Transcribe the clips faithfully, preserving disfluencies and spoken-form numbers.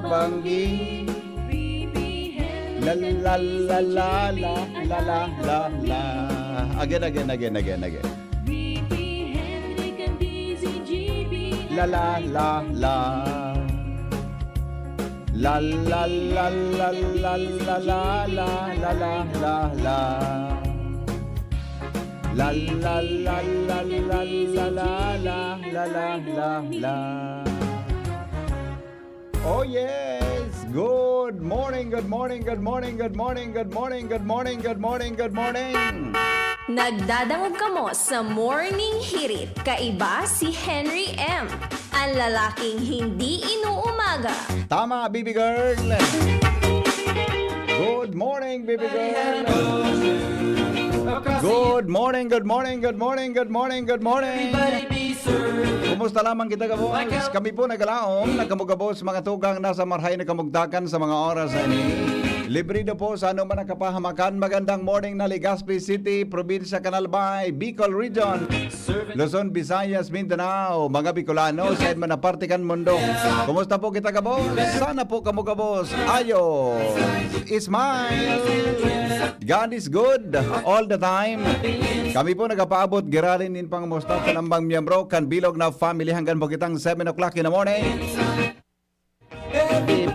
Banggi. La, la, la, la, la, la, la, la, la. Again, again, again, again, again. La, la, la, la. La, la, la, la, la, la, la, la, la, la, la, la. La, la, la, la, la, la, la, la, la, la, la, la. Oh yes! Good morning, good morning, good morning, good morning, good morning, good morning, good morning, good morning. Nagdadangog kamo sa Morning Hirit. Kaiba si Henry M, ang lalaking hindi inuumaga. Tama, baby girl. Good morning, baby girl. Good morning, good morning, good morning, good morning, good morning. Kumusta lamang kita, gabos? Kami po nagalaom na kamo, gabos, mga tugang nasa marhay na kamugtakan sa mga oras na ini. Librido po sa anuman ang kapahamakan. Magandang morning na Legazpi City, Probinsya Can Albay, Bicol Region, Luzon, Visayas, Mindanao, mga Bicolano, sa man na parte kan mundo. Kumusta po kita, gabos? Sana po kamo, gabos, ayos. Smile. God is good all the time. Kami po nagapaabot girarin nin pangamusta sa lambang miyembro kan bilog na family hanggang po kitang seven o'clock in the morning.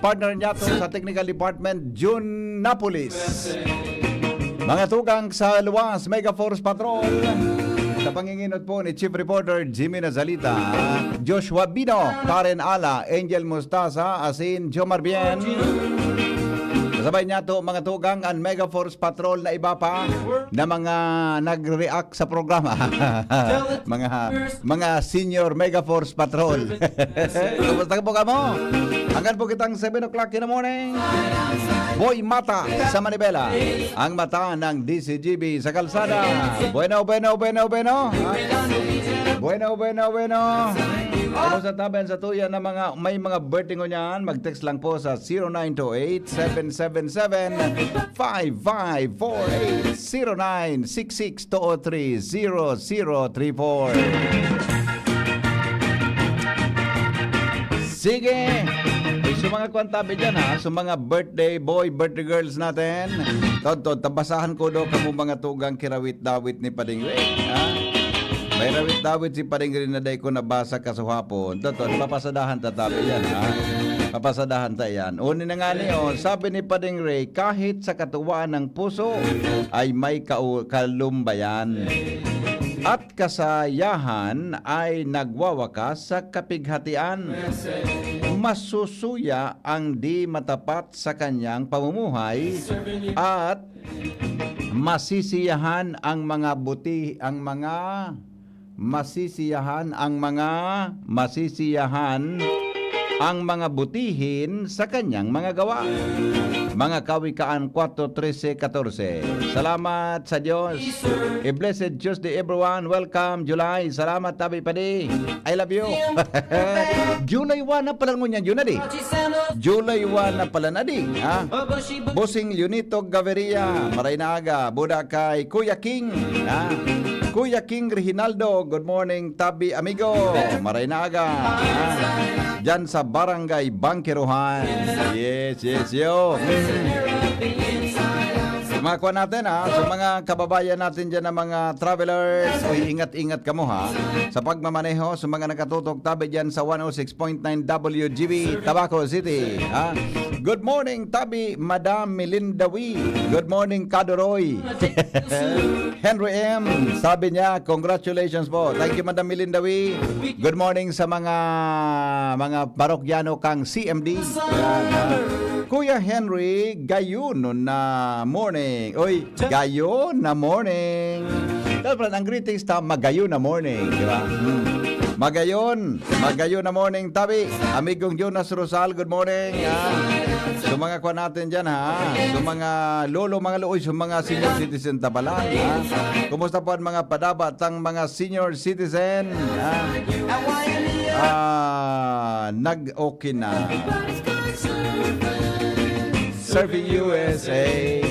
Partner niya to sa Technical Department, June Napolis. Mga tugang sa luwas, Mega Force Patrol. Sa panginginot po ni Chief Reporter Jimmy Nazalita, Joshua Bino, Karen Ala, Angel Mustasa, asin Jomar Bien. Kasabay niya to, mga tugang, ang Mega Force Patrol na iba pa na mga nag-react sa programa. Mga, mga senior Mega Force Patrol. Kumusta po kamo? Hanggang po kitang seven o'clock in the morning. Boy Mata sa Manibela. Ang mata ng D C G B sa kalsada. Bueno, bueno, bueno, bueno. Bueno, bueno, bueno. Kumusta tabi an satuya na mga, may mga birthday ngunyan? Mag-text lang po sa zero nine two eight, seven seven seven, five five four eight, zero nine six six two three zero zero three four. Sige. Uy, sa mga kwan tabi dyan, ha? Sa mga birthday boy, birthday girls natin. Tod, tod, tabasahan ko daw kamo mga tugang kirawit-dawit ni Pading Ray, ha? May rawit-dawit si Pading Ray na dai ko nabasa kasuhapon. Tod, tod, papasadahan ta tabi yan, ha? Papasadahan ta yan. Uni na nga ni, oh, sabi ni Pading Ray, kahit sa katuwaan ng puso ay may kau-, kalumbayan. At kasayahan ay nagwawakas sa kapighatian. Masusuya ang di matapat sa kanyang pamumuhay at masisiyahan ang mga buti, ang mga masisiyahan, ang mga masisiyahan ang mga butihin sa kanyang mga gawa. Mga Kawikaan kwatro trese katorse. Salamat sa Diyos. A blessed Tuesday, everyone. Welcome, July. Salamat, tabi padi. I love you. July one na pala ngunyan, June na di. July one na pala na di, ha? Bossing Leonito Gaviria, maray na aga. Buda kay Kuya King, ha? Kuya King Reginaldo, good morning, tabi amigo. Maray na aga, ha? Diyan sa Barangay Bangkerohan. Yes, yes, yo. Mga kuha natin, ha, sa mga kababayan natin dyan na mga travelers, uy, ingat-ingat kamo, ha, sa pagmamaneho, sa mga nakatutok tabi dyan sa one oh six point nine W G B, Tabaco City, ha. Good morning, tabi, Madam Melinda Wee. Good morning, Kadoroy. Henry M, sabi niya, congratulations po. Thank you, Madam Melinda Wee. Good morning sa mga, mga parokyano kang C M D. Yan, ha. Kuya Henry, gayon na morning. Oy, gayon na morning. Dapat ang greetings ta, magayon na morning, di ba? Hmm. Magayon, magayon na morning, tabi. Amigong Jonas Rosal, good morning. Ah. Sa mga kwan natin dyan, ha? Sa mga lolo, mga looy, sa mga senior citizen tabalan, ha? Kumusta po ang mga padaba tang mga senior citizen? Ha? Ah, nag-okay na. Serving U S A.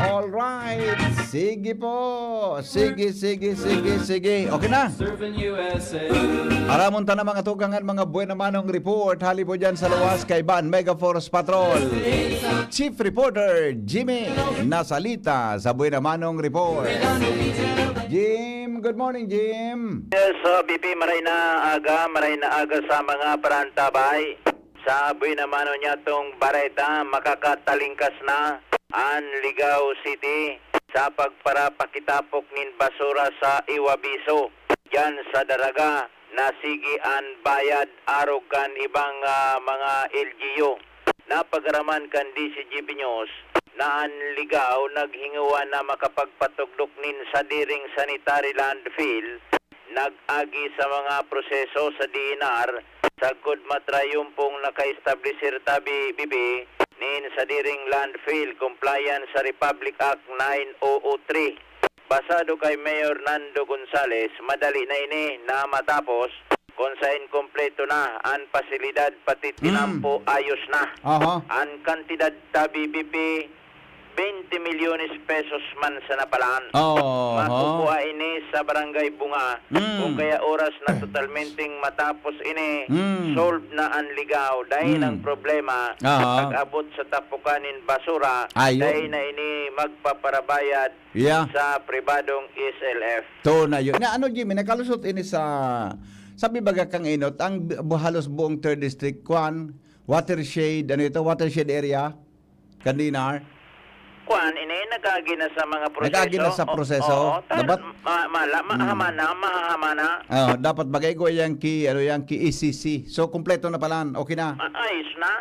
All right. Sige po. Sige, sige, sige, sige. Okay na. Aramon ta na, mga tugang, an mga buena manong report. Hali po dyan sa luwas, kaiba an Mega Force Patrol. Chief Reporter Jimmy Nasalita sa Buena Manong Report. Jim, good morning, Jim. Yes, uh, B P, maray na aga, maray na aga sa mga parantabay. Sa buhay naman o niya tong bareta, makakatalingkas na an Ligao City sa pagparapakitapok nin basura sa Iwabiso. Diyan sa Daraga, nasigi an bayad arog kan ibang, ah, mga L G U. Napagaraman kan D C G B News na an Ligao naghingowa na makapagpatugdok nin sadiring sanitary landfill nag-agi sa mga proseso sa D N R, sagkod matrayumpong naka-establisir tabi bibi nin sadiring landfill compliance sa Republic Act nine oh oh three. Basado kay Mayor Nando Gonzales, madali na ini na matapos, kung sain kompleto na an pasilidad, pati Mm. tinampo ayos na. Aha. An kantidad tabi bibi, twenty milyones pesos man sana palan. Oo, Makukuha ini sa Barangay Bunga, Mm. kung kaya oras na totalmenteng matapos ini, Mm. solve na an Ligao. Dahil Mm. ang problema, Aha. pag-abot sa tapukan nin basura, Ayo. dahil na ini magpaparabayad Yeah. sa pribadong S L F. To na yun. Na ano, Jimmy, nakalusot ini sa, sabi baga kang inot, ang bu-, halos buong third district, kwan, watershed, ano ito, watershed area, kan D N R? Kwan, ini, nag-agi na sa mga proseso. Nag-agi na sa O-, proseso? oo, tal-, Dapat ma-, mala-, Mm. mahama na, mahahama na. Ah, dapat bagay ko yang ki, ano, yang ki E C C. So, kompleto na pala, okay na? Ma-, ayos na.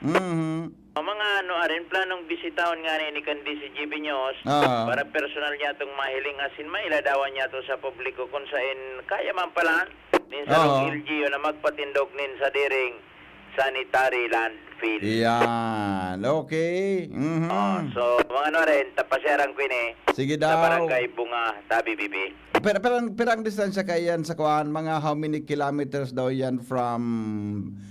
Mhm. Ang mga ano, arin, planong bisitahon nga ni kan D C G B News, Ah. para personal niya itong mahiling asin mailadawan niya to sa publiko kung sain kaya man pala nin sarong Oo. L G U na magpatindog nin sadiring sanitary landfill. Yan. Okay. Mhm. Oh, so, mga ano rin, tapasyaran ko ini Sige sa daw. Barangay Bunga, Tabi Bibi. Pero, pero, ang, pero ang distansya kaiyan sa kuan, mga how many kilometers daw yan from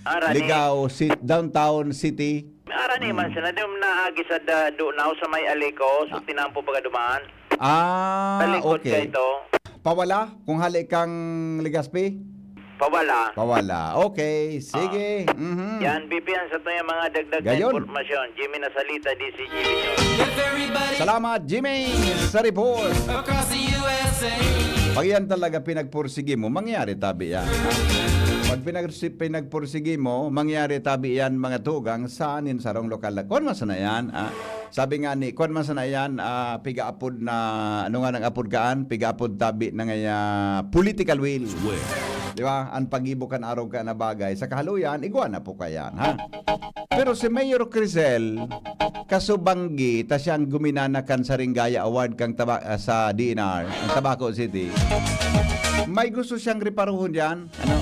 Ara ni Ligao, ci-, downtown city? Ara ni man Mm. sila, di naagi sa da-, Dunao sa may Alico, so Ah. tinampo baga duman. Ah, Talikod okay. ka ito. Pawala, kung hali kang Legazpi? Pawala. Pawala. Okay, sige. Ah. Mhm. Yan, B P, yan sa to yung mga dagdag na Gayon. impormasyon. Jimmy Nasalita, D C G B News. Salamat, Jimmy, sa report. Across the U S A. Pag yan talaga pinagpursige mo, mangyari tabi yan. Pag pinag-, pinagpursige mo, mangyari tabi yan, mga tugang, sa anin sarong lokal na. Kwan man sana yan, ah. Sabi nga ni, kwan man sana yan, ah, pigaapod na, ano nga nang apod kaan? Pigaapod tabi na nga ya, political will. Swear. Di ba? Ang pag-ibo kan arog ka na bagay. Sa kahaluyan, igwa na po kayan, ha? Pero si Mayor Crisel, kasubanggi, ta siyang guminana kan Saringaya Award kang taba-, ah, sa D N R, ang Tabaco City. May gusto siyang reparuhon diyan. Ano?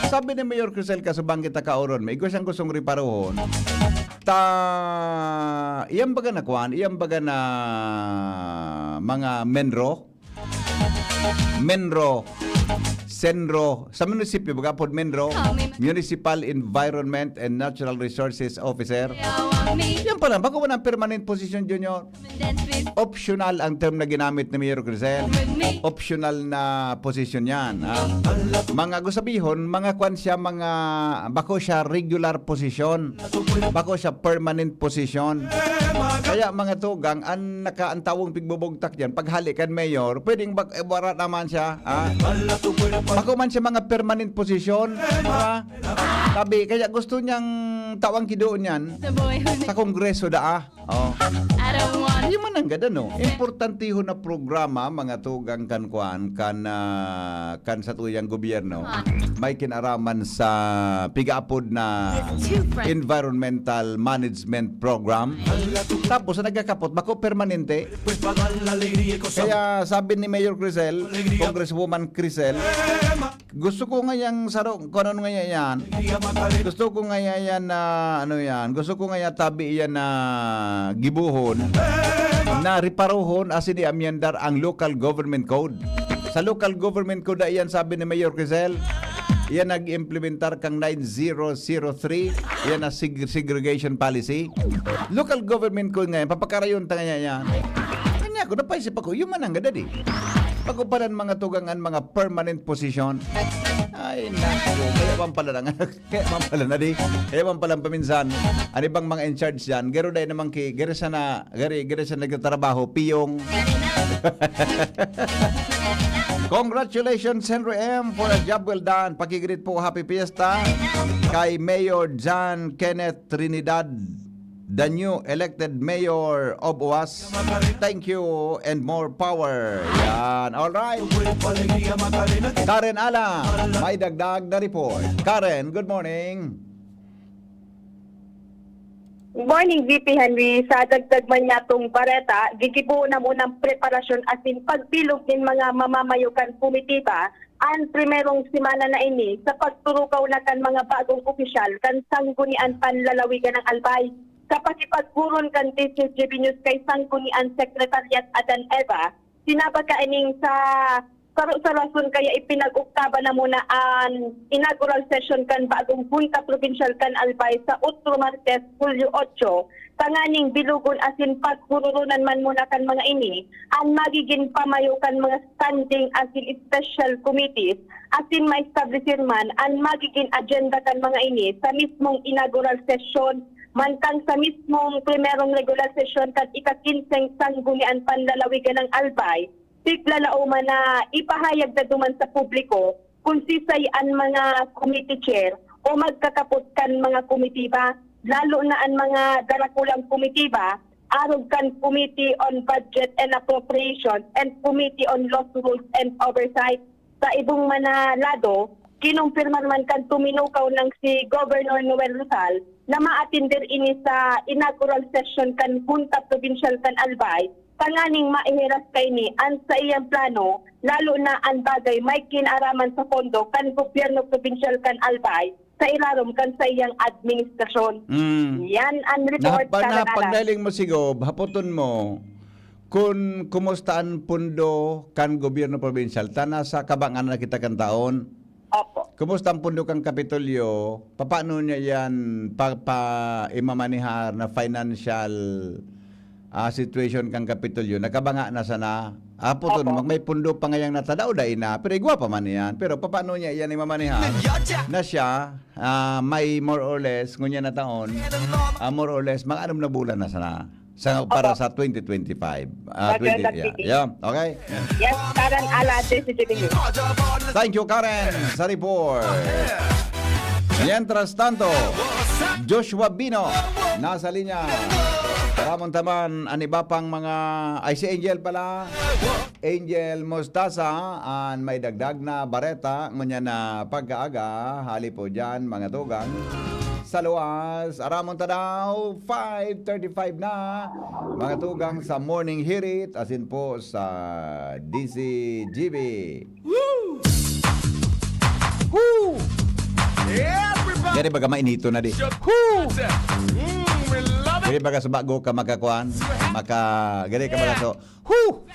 Sabi ni Mayor Crisel, kasubanggi ta kaoron, may gusto siyang gustong reparuhon. Ta, iyang baga na kwan, iyang baga na mga menro. Menro. Senro. Sa munisipyo, baga pod menro. Ah, may Municipal Environment and Natural Resources Officer. Yawa, me. Yan pala, bako mo ng permanent position, Junior. Dance with Optional ang term na ginamit ni Mayor Crisel. With me. Optional na position yan, ha? Mga gusabihon, mga kwan siya, mga bako siya regular position. Bako siya permanent position. Kaya mga tugang, ang naka, ang taong pigbubugtak dyan, paghali kan mayor, pwedeng bak-, eh, wara naman siya, ha? Bako man siya mga permanent position, ha? Sabi, kaya gusto niyang tawang kidoon yan Sa buhay mo. sa kongreso, daa. Oh. I don't want Di man ang gada, no? Importantihon na programa, mga tugang kan kuan, kan, ah, kan sa tuyang gobyerno. Ah. May kinaraman sa pigaapod na Two friends. Environmental Management Program. Tapos, sa nagkakapot, bako permanente. Kaya sabi ni Mayor Crisel, Congresswoman Crisel, gusto ko nga yang saro, kung ano nga yan. Gusto ko nga yan, yan na, ano yan. Gusto ko nga yan, tabi yan na gibuhon, na reparuhon, asin i-amyendar ang local government code. Sa local government code na iyan, sabi ni Mayor Crisel, iyan nag-implementar kang nine zero zero three, iyan na seg-, segregation policy. Local government code ngayon, papakarayon ta ngayon yan. Kanya, Kung napaisip ako, yun man ang gadadi. Pag-upalan mga tugang an mga permanent position. Ay, nako. Kaya man pala na nga. Kaya man pala na di. Kaya man pala paminsan. Ano bang mga in charge dyan? Garo dahil naman ki, garo siya na, gari, gari siya nagtatrabaho, piyong. Congratulations, Henry M, for a job well done. Pakigreet po, happy fiesta kay Mayor John Kenneth Trinidad, the new elected mayor of Oas. Thank you and more power. Yan. All right. Karen Ala, may dagdag na report. Karen, good morning. Good morning, V P Henry. Sa dagdag man niya tong bareta, gigibo na munang preparasyon asin pagbilog nin mga mamamayo kan komitiba an primerong semana na ini sa pagturukaw na kan mga bagong opisyal kan Sanggunian Panlalawigan ng Albay. Sa pakipagburon kan D C G B News kay Sanggunian Secretariat Adan Eva, sinabi kaining sa saro sa rason kaya ipinag-oktaba na muna an inaugural session kan bagong Junta Provincial kan Albay sa otro Martes, Hulyo otso, tanganing bilugon asin pagbururonan man muna kan mga ini an magigin pamayo kan mga standing asin special committees asin maestablisir man an magigin agenda kan mga ini sa mismong inaugural session mantang sa mismong primerong regular session kan ika-kinseng Sanggunian Panlalawigan ng Albay, tiglalaoman na ipahayag na duman sa publiko kun sisay an mga committee chair o magkakapot kan mga komitiba, lalo na an mga darakulang komitiba, arog kan Committee on Budget and Appropriations and Committee on Laws, Rules and Oversight. Sa ibong mga lado, kinumpirma naman kan tuminukaw nang si Governor Noel Rosal na maatender ini sa inaugural session kan Junta Provincial kan Albay tanganing maihiras kaini an saiyang plano, lalo na an bagay may kinaraman sa pondo kan gobyerno probinsyal kan Albay sa irarom kan saiyang administrasyon. Mm. Yan ang report Nahap- sa na pagdaling mo, Sigob, hapoton mo, kun kumusta an pundo kan gobyerno probinsyal? Ta nasa kabangan na kita kan taon. Opo. Kumusta ang pundo kan Kapitolyo? Papaano niya yan pa, pa imamanihar na financial ah, situation kan Kapitolyo? Nakabanga na sana? Apo to, Opo. Mag may pundo pa ngayang natadao, dai na. Pero igwa pa man yan. Pero papaano niya yan imamanihar? Na siya, ah, may more or less, ngunyan na taon, ah, more or less, mga anom na bulan na sana. Sa, para Opo. Sa twenty twenty-five. Ah, Sa twenty, twenty yeah, twenty. Yeah, okay? Yes, Karen Ala, D C G B News. Thank you, Karen, sa report. Mientras tanto, Joshua Bino, nasa linya. Ramon Taman, an iba pang mga, ay, si Angel pala. Angel Mostaza, an may dagdag na bareta, ngunyan na pagkaaga, hali po dyan, mga tugang. Sa luwas, aramon ta daw, five thirty-five na, mga tugang sa Morning Hirit, asin po sa D C G B. Woo! Everybody! Gari baga mainito na di. Your Woo! Mm, we love it! Gari baga sa bago ka makakuan, maka, gari ka baga so, woo!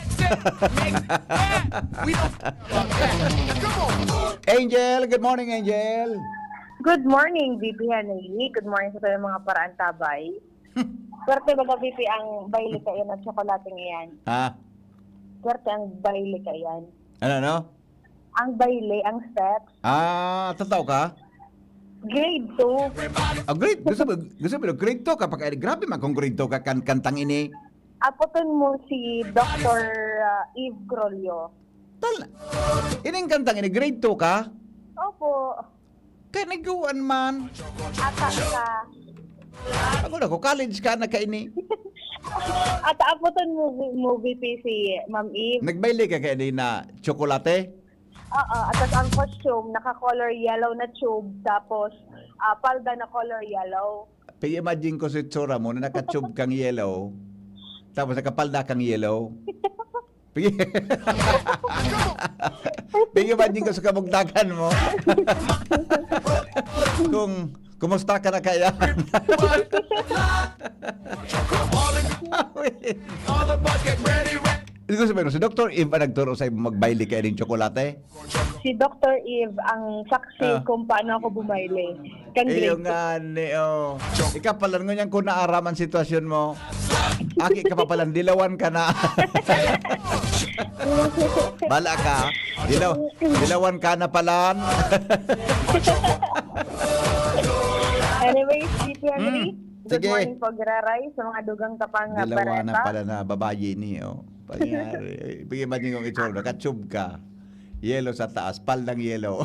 Make that! We don't care about that. Come on! Angel, good morning, Angel. Good morning, V P Henry. Good morning sa mga paraantabay. Swerte baga, V P, ang baile ka yan at tsokolate nga yan. Ha? Swerte ang baile ka yan. Ano, no? Ang baile, ang steps, Ah, tataw ka? Grade two. Ah, grade, gusto mo, gusto mo, grade two ka pa kaya, grabe man kung grade two ka kan, kantang ini. Apoton mo si Doctor uh, Eve Grolio. Tal, ining kantang ini, grade two ka? Opo. Kaya nagkuhan man. Ata ka. Ako na ko, college ka na kaini. Ata apoton mo, mo V P si Ma'am Eve. Nagbaili ka kaya di na tsokolate? Oo, at ang costume, naka-color yellow na tube, tapos ah, palda na color yellow. Pag-imagine ko sa itsura mo na naka-tube kang yellow, tapos nakapalda kang yellow. Pag- Pag-imagine ko sa kabugtakan mo. Kung kumusta ka na kaya? All the boys get ready, ready. Gusto mo, si Doktor Eve ang nagturo sa magbayle ka ning tsokolate? Si Doktor Eve ang saksi Ah. kung paano ako bumayle. Kan Iyo grade nga ni, oh. Ikaw pala, ngunyan kung naaraman sitwasyon mo, aki ka pa palan, dilawan ka na. Bala ka. Dilaw, dilawan ka na palan. Anyway, Tito Henry, Mm, good sige. morning po, Giraray, sa mga dugang kapang Dilawan na bareta. Pala na babayi ni, oh. Pangyari. Bigyan ba niyo yung itsura? Nakatsub ka. Yellow sa taas, paldang yellow.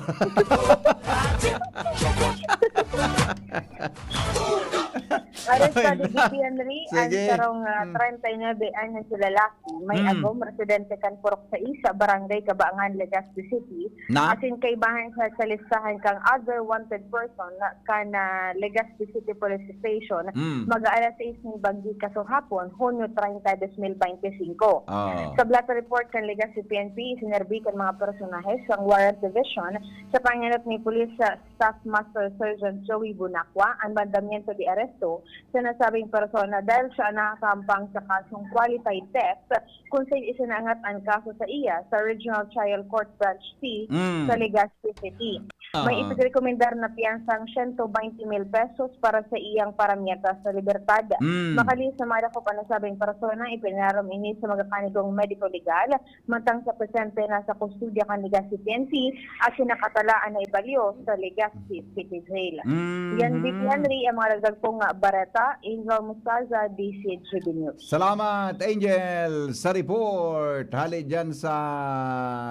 Arestado Ay, D P Henry, ang sige. sarong uh, Mm. treinta y nueve anyos na lalaki, may Mm. agom, residente kan Purok Sais, sa Barangay Kabaangan, Legazpi City. Na? Asin kaibahan siya sa listahan kang other wanted person na kan uh, Legazpi City Police Station. Mm. Mag-aalas sais nin banggi kasuhapon, Hunyo treinta, dos mil bente singko. Oh. Sa blotter report kan Legazpi P N P, isinerbi kan mga personahe sa Warrant Division sa pangenot ni Police Staff Master Sergeant Joey Bunacua ang mandamiento de arresto sa nasabing persona dahil siya nakakahampang sa kasong qualified theft, kung saan isinangat ang kaso sa iya sa Regional Trial Court Branch C Mm. sa Legazpi City. May Ah. ipagrekomendar na piyansang siyento baynte mil pesos para sa iyang paramyata sa libertad. Mm. Makali sa madakop ang nasabing persona, ipinarom ini sa magakanikong mediko-legal, mantang sa presente nasa kustodya kan Legazpi P N P, asin nakatalaan na ibalyo sa Legazpi City Jail. Mm. Yan, D P Henry, ang mga dagdag pong ah, bareta, Angel Mustaza, D C H B News. Salamat, Angel, sa report. Hali dyan sa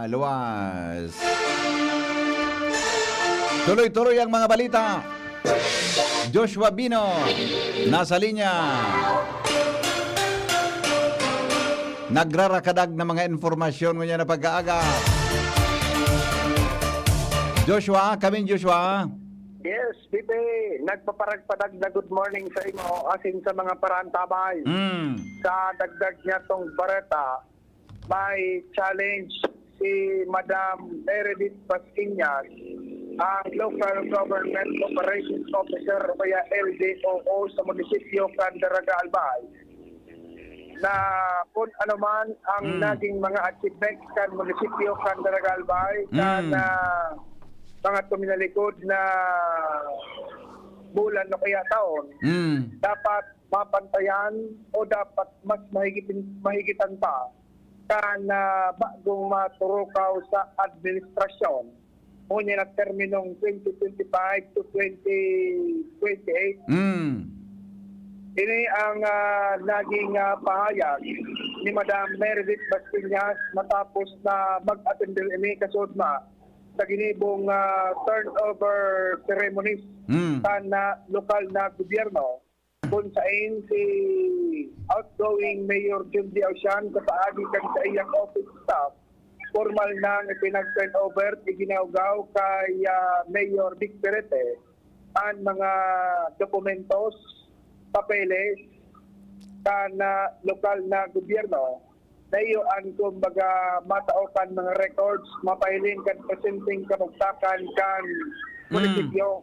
luwas. Tuloy-tuloy ang mga balita. Joshua Bino, nasa linya. Nagrarakadag na mga informasyon ngunyan na pagkaaga. Joshua, kami Joshua. Yes, Bibi, nagpaparagpadag na good morning sa imo, asin sa mga paraantabay. Mm. Sa dagdag niya tong bareta, may challenge si Madam Meredith Pasquiñas, ang Local Government Operations Officer o kaya L G O O sa munisipyo kan Daraga Albay, na kung ano man ang Mm. naging mga achievements kan munisipyo kan Daraga Albay, kan Mm. ah, mga tuminalikod na bulan o kaya taon, Mm. dapat mapantayan o dapat mas mahigitin, mahigitan pa kan ah, bagong maturukaw sa administrasyon. Ngunyan na terminong twenty twenty-five to twenty twenty-eight. Mm. Ini ang ah, naging ah, pahayag ni Madam Meredith Bastillas matapos na mag-attend ini kasudma sa ginibong ah, turnover ceremonies Mm. sa na, lokal na gobyerno, kung sain si outgoing Mayor Jun Di Ausian sa paagi kan sa iyang office staff, formal nang ipinag-turnover, iginawgaw kay ah, Mayor Vic Perete ang mga dokumentos, papeles, kan ah, lokal na gobyerno na iyo ang kumbaga matao kan mga records, mapahiling kan presenteng kabugtakan kan Mm. munisipyo.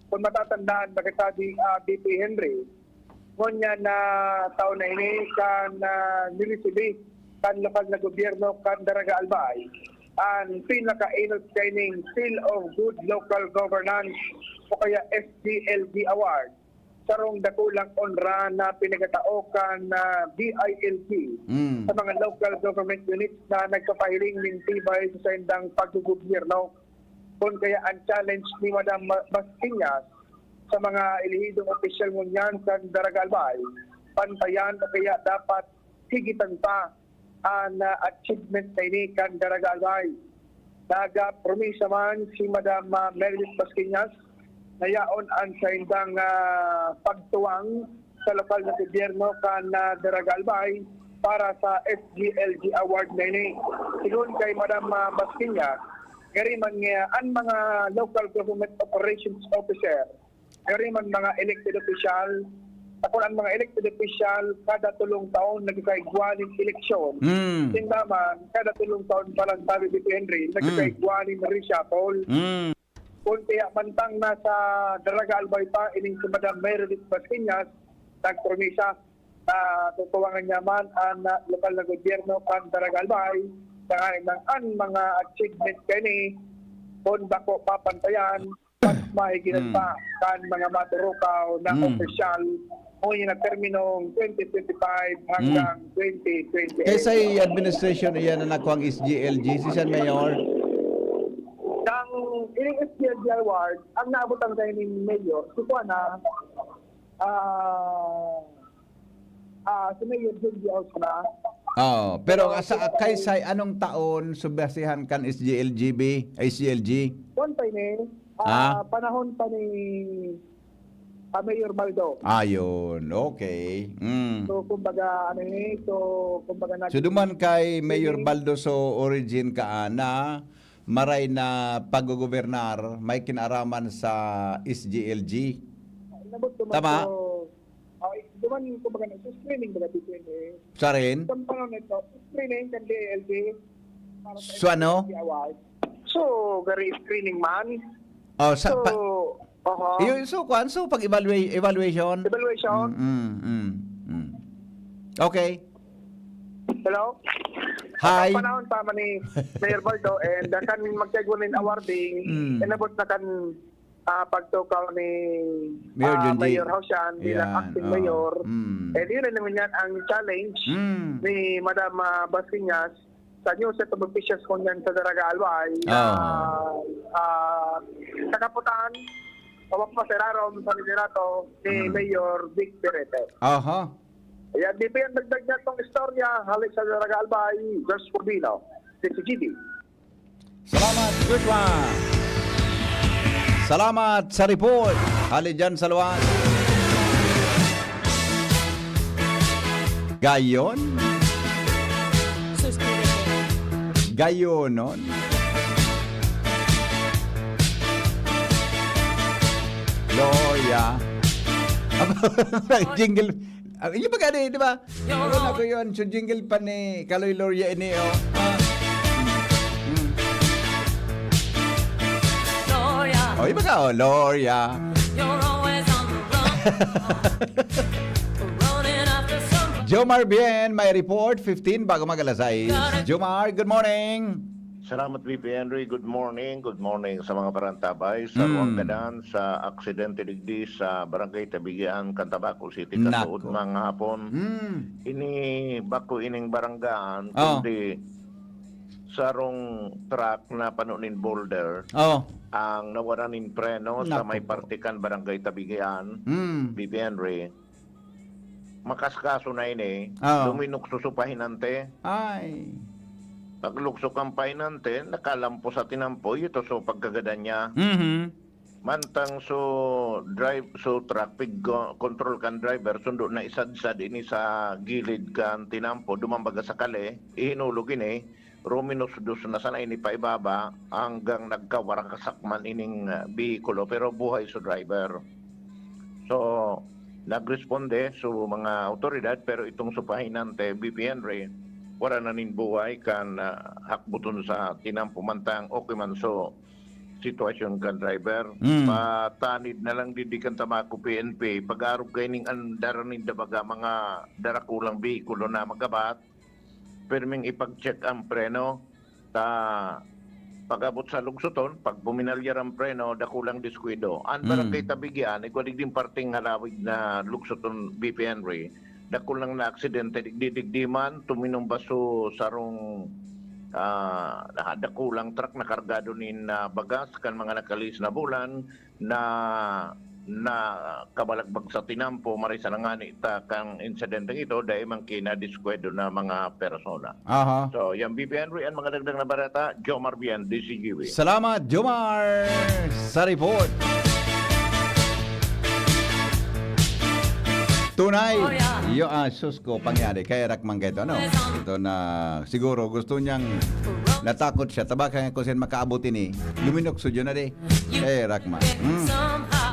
Kung matatandaan, magkatabi uh, B P Henry, ngunyan na taon na ini kan uh, niresibi kan lokal na gobyerno kan Daraga Albay ang pinakainot kaining seal of good local governance o kaya S G L G award, sarong dakulang onra na pinagatao kan uh, B I L G Mm. sa mga local government units na nagpapahiling nin tibay sa saindang paggogobyerno. Kun kaya ang challenge ni Madam Ma- Basquiñas sa mga elehidong opisyal ngunyan sa Daraga Albay, pantayan o kaya dapat higitan pa ang uh, achievement na ini kan Daraga Albay. Nagapromisa man si Madam uh, Meredith Basquiñas na yaon ang saindang uh, pagtuwang sa lokal na gobyerno kan uh, Daraga Albay para sa S G L G Award na ini. Sigon kay Madam uh, Basquiñas, gari man nga ang mga local government operations officer, gari man mga elected official, ako ang mga elected official, kada tulong taon nagkakaigwa nin eleksyon. Mm. Sinda man, kada tulong taon pa lang sabi ni Henry, nagkakaigwa nin reshuffle. Mm. Kung kaya mantang nasa Daraga Albay pa, ining si Madam Meredith Basquiñas, nagpromisa Ah, tutuwangan niya man an, ah, lokal na gobyerno kan Daraga Albay, tanganing an mga achievement kaini, kun bako papantayan, mas mahigiran Hmm. pa kan mga maturukaw na Hmm. opisyal, ngunyan na terminong twenty twenty-five hanggang Hmm. twenty twenty-eight. Kay sa administration iyan na nakuha ang S G L G, si San Mayor? Ang ining S G L G award, ang naabot ang sa ining mayor, si Juana, ah, ah, si Mayor Junji Ausma. Oo, pero pero sa, si kay sa anong taon subasihan kan S G L G B, S G L G? Kuwan pa ini, ah, Ah? Panahon pa ni, ah, Mayor Baldo. Ayun, okay. Mm. So, kumbaga, ano ini, so, kumbaga, nag- So, duman kay Mayor Baldo, so, origin ka, ah, na maray na paggogobernar, may kinaaraman sa S G L G. Inabot duman Tama? So, oh, duman, kumbaga, nagsuscreening baga dito yun eh. Sa rin? Sa panahon na ito, screening kan D L G para sa So, ano? S G L G award. So, gari screening man. Oh, sa So, pa- oho. Yung, so, kuwan, so, pag-evaluate, evaluation? Evaluation. Mm, mm, mm, mm. Okay. Hello? Hi. Sa panahon pa man ni Mayor Baldo and, uh, kan magkaigwa nin awarding, Mm. inabot na kan, ah, pagtukaw ni, Mayor ah, Junji. Mayor Hausian bilang Yan, acting oo. mayor. Mm. And yun na naman yan ang challenge Mm. ni Madam, ah, Basquiñas sa new set of officials ngunyan sa Daraga Albay na, Oo. ah, sa kaputaan, pawak pa sa irarom sa liderato ni Mm. Mayor Vic Berete. Aha. Ayan, dito yan, dagdag niya itong istorya. Halik sa Daraga Albay, George Rubino, D C G B. Salamat, Joshua. Salamat sa report. Hali dyan sa luwas. Gayon? Gayonon? Gloria. Jingle. Ah, yun ba gani, di ba? Ano na ko yun? So, jingle pa ni Kaloy Loria ini, oh. Ah. Mm. Oh, iba ka, oh, Loria. Jomar Bien, may report, fifteen, bago mag alas sais. Jomar, good morning. Salamat, V P Henry. Good morning. Good morning sa mga parantabay, sa Mm. Ruang Gadan, sa aksidente digdi sa Barangay Tabigian, Cantabaco City, Nako. kasuodmang hapon. Mm. Ini bako ining baranggaan, Oh. kundi sarong truck na pano nin boulder Oh. ang nawara nin preno sa Nako may po. parte kan Barangay Tabigian, Mm. V P Henry. Makaskaso na ini, Oo. luminukso so pahinante. Ay. Paglukso kan pahinante, nakalampos sa tinampo, ito so pagkagadan niya. Mhm. Mantang so drive, so traffic go-, control kan driver, sundo na isadsad ini sa gilid kan tinampo, duman baga sa kale, ihinulog ini, ruminos-dos na sana ini paibaba hanggang nagkawarasak man ining, ah, behikulo, pero buhay so driver. So, nagresponde so mga awtoridad, pero itong so pahinante, V P Henry, wara na nin buhay kan, ah, hakboton sa tinampo mantang okay man so sitwasyon kan driver. Mm. Patanid na lang digdi kan Tabaco P N P, pag-arog kaining andar ninda baga mga darakulang behikulo na magabat, pirming ipag-check ang preno. Ta, pag-abot sa lugsoton, pag puminalyar ang preno, dakulang diskuido. Ang Mm. barangay Tabigian, igwa digding parteng halawig na lugsoton, V P Henry, dakulang na aksidente, digdi-digdi man, tuminumba so sarong, ah, dakulang truck na kargado nin, ah, bagas kan mga nakalihis na bulan, na, na kabalagbag sa tinampo, maray sa nangani ta kan insidenteng ito, dai man kinadiskwento na mga persona. Aha. So, yan, V P Henry, ang mga dagdag na balita, Jomar Bien, D C G B. Salamat, Jomar, sa report. Tunay. Oh, yeah. Yo, ah, sus ko, pangyari. Kaya rakman ka ito, no? Ito na, siguro, gusto niyang natakot siya. Tabaka kung saan makaabot ini. Luminok, sudyo na di. Eh, Rakma. Mm.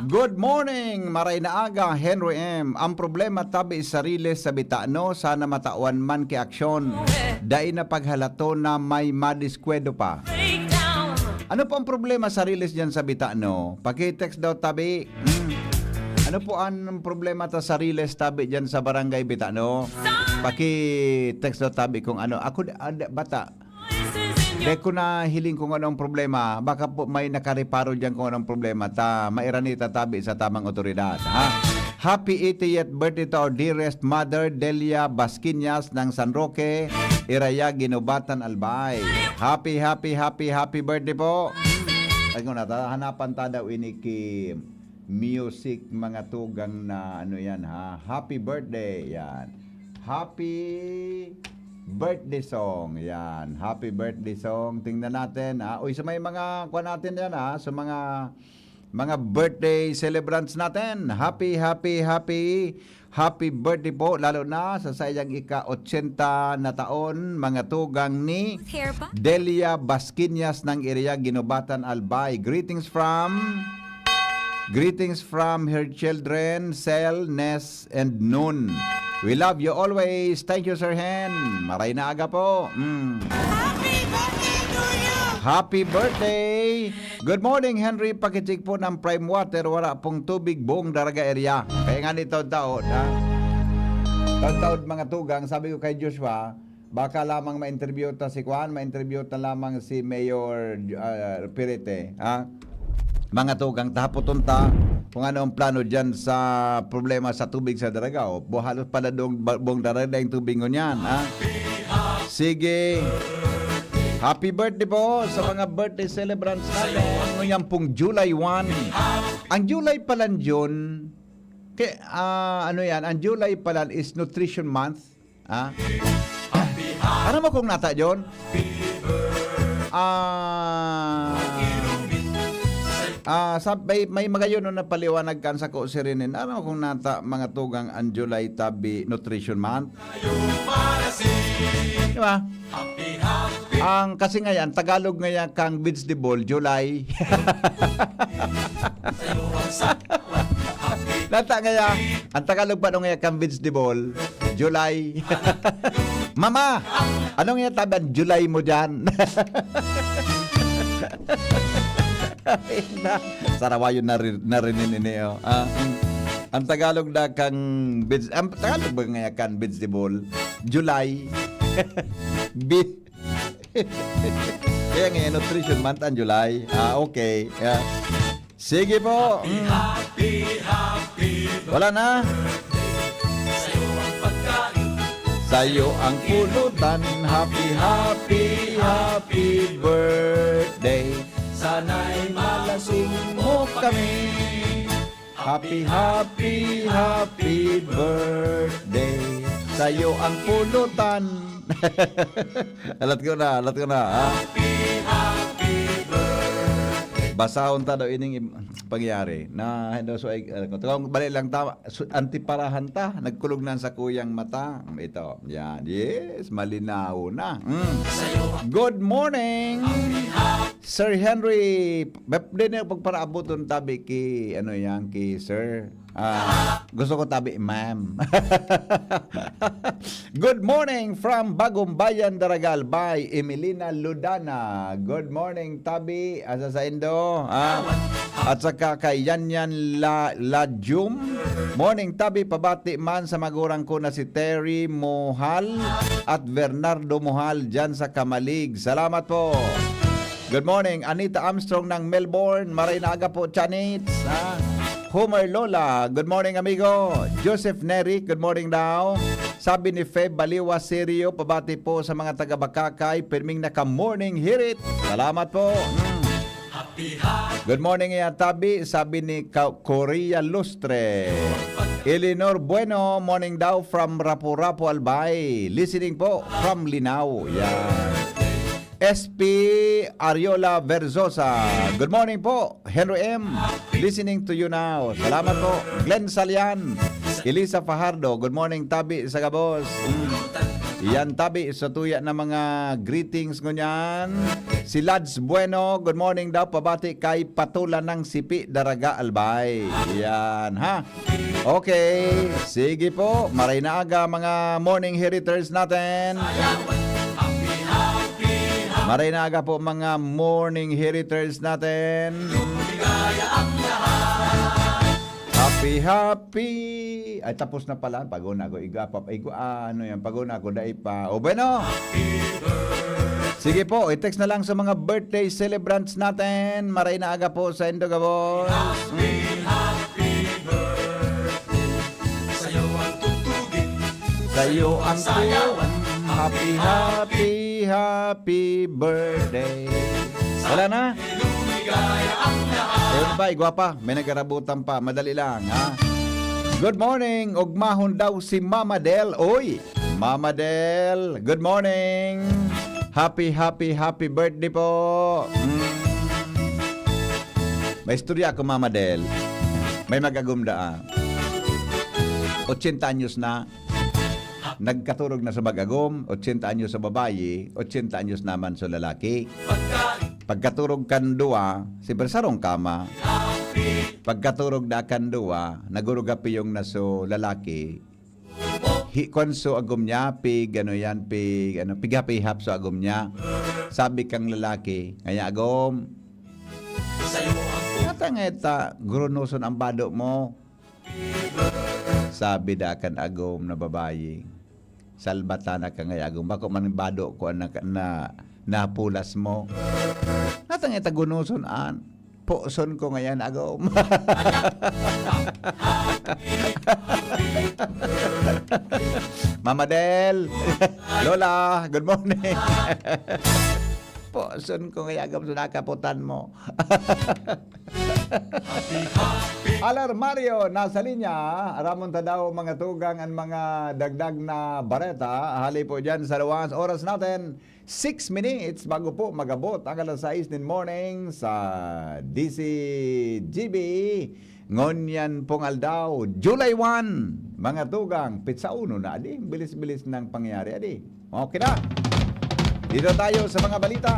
Good morning, maray na aga, Henry M. Ang problema, tabi sa Riles sa Bitano, sana matawan man ki aksyon. Dai na paghalaton na may madiskwento pa. Ano po ang problema sa Riles dyan sa Bitano? Paki-text daw, tabi. Mm. Ano po ang problema ta sa Riles tabi diyan sa Barangay Bitano? Paki-text daw tabi kung ano. Ako, ah, da- bata. Di ko na hiling kung anong problema. Baka po may nakareparo diyan kung anong problema. Ta, mairanita tabi sa tamang otoridad. Ha? Happy eightieth birthday to our dearest mother, Delia Basquinas ng San Roque, Iraya, Guinobatan, Albay. Happy, happy, happy, happy birthday po. Ay, kung nata, hanapan ta daw ini ki music, mga tugang na ano yan, ha? Happy birthday, yan. Happy birthday song, yan. Happy birthday song. Tingnan natin, ha? Uy, sa may mga, kuha natin yan, ha? Sa mga, mga birthday celebrants natin. Happy, happy, happy, happy birthday po. Lalo na sa sayang ika-ochenta na taon, mga tugang ni Delia Basquinas ng Iraya, Guinobatan, Albay. Greetings from Greetings from her children, Sel, Nes, and Nun. We love you always. Thank you, Sir Hen. Maray na aga po. Mm. Happy birthday to you! Happy birthday! Good morning, Henry. Pakicheck po ng Prime Water. Wala pong tubig buong Daraga area. Kaya nga ni taon-taon, ha? Taon-taon, mga tugang, sabi ko kay Joshua, baka lamang ma-interview ta si Juan, ma-interview ta lamang si Mayor, ah, Pirete, ha? Mga tugang, tahapoton ta kung ano ang plano dyan sa problema sa tubig sa Daragao. Bu-, halos pala doon, ba-, buong Daragao yung tubig ngunyan, ha? Sige. Happy birthday po sa mga birthday celebrants natin. Ano yan pong July one? Ang July pala yun, kay, ah, ano yan? Ang July pala is Nutrition Month. Ah? Ano mo kung nata, John? Ah, ah, sa, may, may magayon no napaliwanag kan sako sirinin. Ano kung nata, mga tugang, ang July tabi Nutrition Month? Di ba? Ang kasi ngayon, Tagalog ngayon kang vegetable, July. Nata ngayon, ang Tagalog pa nung ngayon kang vegetable, July. Mama, anong yataban July mo dyan? Sarawayon na rin, na rin ini, oh. Ah, mm. Ang Tagalog na kang veg-, ang Tagalog ba nga kan vegetable? July. Bi-, kaya nga, nutrition month ang July. Ah, okay. Yeah. Sige po. Mm. Happy, happy Wala na. Sa'yo ang pagkain. Sa'yo ang pulutan. Happy, happy, happy birthday. Sana'y malasing mo kami. Happy, happy, happy birthday. Sa'yo ang pulutan. Alat ko na, alat ko na, ha? Happy, happy birthday. Basahon ta daw ining im-, pangyayari na daw so ay, alam ko, bali lang ta, su-, antiparahan ta, nagkulog na sa kuyang mata. Ito, yan. Yes, malinaw na. Mm. Good morning, Sir Henry. Bep, di na pagparaaboton tabi ki, ano yan, ki Sir. Ah, gusto ko tabi, ma'am. Good morning from Bagong Bayan, Daragal, by Emelina Ludana. Good morning, tabi. Asa sa Indo? Ah, at saka kay Yanyan La-, Lajum. Morning, tabi. Pabati man sa magurang ko na si Terry Mohal at Bernardo Mohal dyan sa Kamalig. Salamat po. Good morning, Anita Armstrong ng Melbourne. Maray na aga po, Chanits. Ha? Homer Lola, good morning, amigo. Joseph Neric, good morning daw. Sabi ni Feb Baliwa Serio, pabati po sa mga taga Bacacay, pirming naka-morning hirit. Salamat po. Mm. Good morning, Iya Tabi, sabi ni Ka-, Korea Lustre. Eleanor Bueno, morning daw from Rapu-Rapu, Albay. Listening po from Linao. Yan. S P Ariola Verzosa. Good morning po, Henry M. Listening to you now. Salamat po. Glenn Salian, Elisa Fajardo. Good morning, tabi sa gabos. Mm. Yan, tabi, sa tuya na mga greetings ngunyan. Si Lads Bueno, good morning daw, pabati kay Patula ng Sipi, Daraga, Albay. Yan, ha? Okay, sige po. Maray na aga, mga morning hiriters natin. Maray na aga po, mga morning hiriters natin. Hap-, Happy, happy. Ay, tapos na pala. Paguna ko. Igwa pa. Igwa, ah, ano yan? Paguna ko. Dai pa. O, bueno. Sige po. I-text na lang sa mga birthday celebrants natin. Maray na aga po sa Indo Gabos. Happy, happy birthday. Sa'yo ang tugtugin. Sa'yo ang sayawan. Happy, happy, happy birthday. Wala na? Lumigaya ang lahat. Ayun pa, igwa pa. May nagkarabutan pa. Madali lang, ha? Good morning. Ugmahon daw si Mama Del. Uy, Mama Del, good morning. Happy, happy, happy birthday po. Mm. May istorya ako, Mama Del. May mag-agom daa. Ochenta anyos na. Nagkaturog na sa mag-agom, ochenta anyos sa babayi, ochenta anyos naman sa lalaki. Pagkaturog kan duwa, siyempre sarong kama. Pagkaturog na kan duwa, nagurugapiyong na so lalaki. Hi-, kwan so agom niya, pig, ano yan, pig, ano, pighap-ihap so agom niya. Sabi kang lalaki, "Ngaya agom, natangay ta, gurunoson ang bado mo." Sabi da kan agom na babayi, "Salbata na ka ngaya, agom. Bako man bado ko an na, na, napulas mo." "Natangay ta gunoson an. Puson ko ngayan, agom." Mama Del, Lola, good morning. "Puson ko ngayan, agom, so nakaputan mo." Alarmario, nasa linya. Aramon ta daw, mga tugang, an mga dagdag na bareta. Hali po dyan sa luwas. Oras natin, six minutes bago po mag-abot ang alas sais nin morning sa D C G B. Ngunyan pong aldaw, July one. Mga tugang, pitsa uno na, adi. Bilis-bilis ng pangyayari, adi. Okay na. Dito tayo sa mga balita.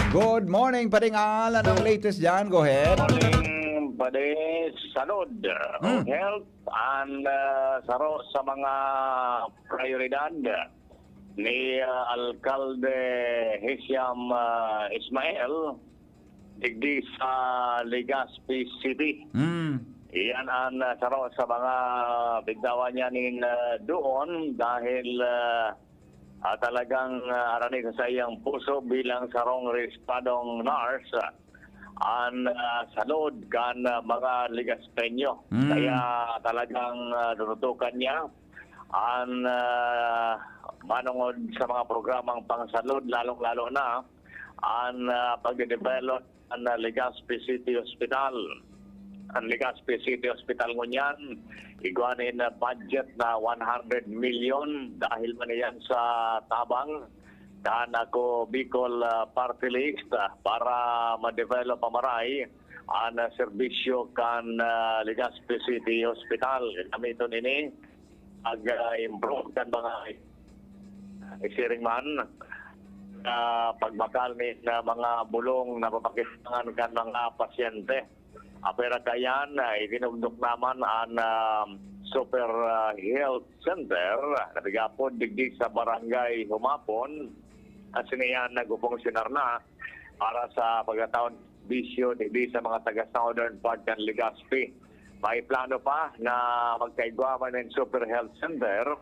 Good morning, Paring Al. Anong latest dyan? Go ahead. Morning, Pade. Salud, Hmm. health, and, ah, saro sa mga prioridad ni, ah, Alkalde Hisham, ah, Ismael, digdi sa Legazpi City. Hmm. Iyan an, ah, saro sa mga bigtawan niya nin, ah, doon dahil, ah, ah, talagang, ah, harani sa saiyang puso bilang sarong rehistradong nurse, ah, an, ah, salud kan, ah, mga Legazpeño. Hmm. Kaya talagang, ah, tinutukan niya an, ah, manongod sa mga programang pangsalud, lalong-lalo na an, ah, pagde-develop an, ah, Legazpi City Hospital. An Legazpi City Hospital ngunyan, igwa nin, ah, budget na one hundred milyon dahil man iyan sa tabang kan Ako Bicol, ah, Party List, ah, para ma-develop pa maray an, ah, serbisyo kan, ah, Legazpi City Hospital. Gamiton ini pag, ah, improve kan mga isiring man, ah, pagbakal nin, ah, mga bulong na papakaipuhan kan mga pasyente. Apwera kaiyan, ah, itinugdok naman an, ah, Super, ah, Health Center na nag-aapod digdi sa Barangay Humapon. Asin iyan nagpupunsyonar na para sa pagtataw nin serbisyo digdi sa mga taga Southern part kan Legazpi. May plano pa na magkaigwa man nin Super Health Center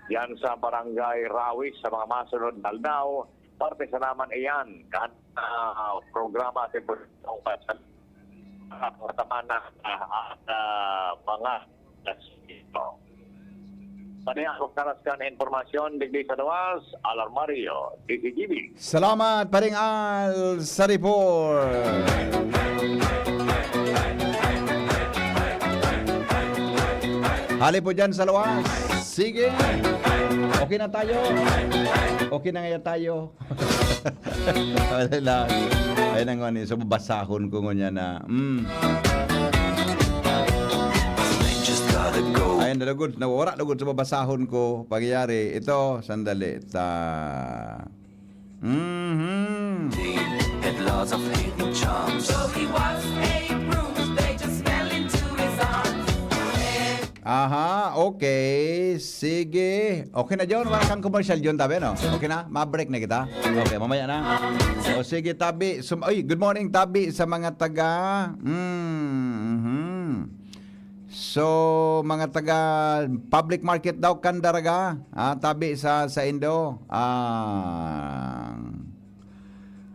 diyan sa Barangay Rawis sa mga masunod na aldaw. Parte sana man iyan kan, ah, programa sa Impulsong Pagsa-, ah, mga tama na, ah, at, ah, mga Paniagok karas kan impormasyon digdi sa luwas, Alarmario, D C G B. Salamat, Paring Al, sa report. Hali po dyan sa luwas. Sige. Okay na tayo. Okay na ngaya tayo. Wala lang. Ayun ang ano, so babasahon ko ngunyan na. Mm. Just gotta go. Ayun, nalugod, nawara lugod sa babasahon ko. Pangyayari, ito, sandali. Ta. Mhm. Had lots of hidden charms. So he was a bruise, they just fell into his arms. Aha, okay. Sige. Okay na, John. Wala kang commercial, John, tabi, no? Okay na? Ma-break na kita? Okay, mamaya na. O, sige, tabi. Sum- Ay, good morning, tabi sa mga taga... Mm, mhm. So, mga taga public market daw, Candaraga. Ah, tabi sa, sa Indo. Ah,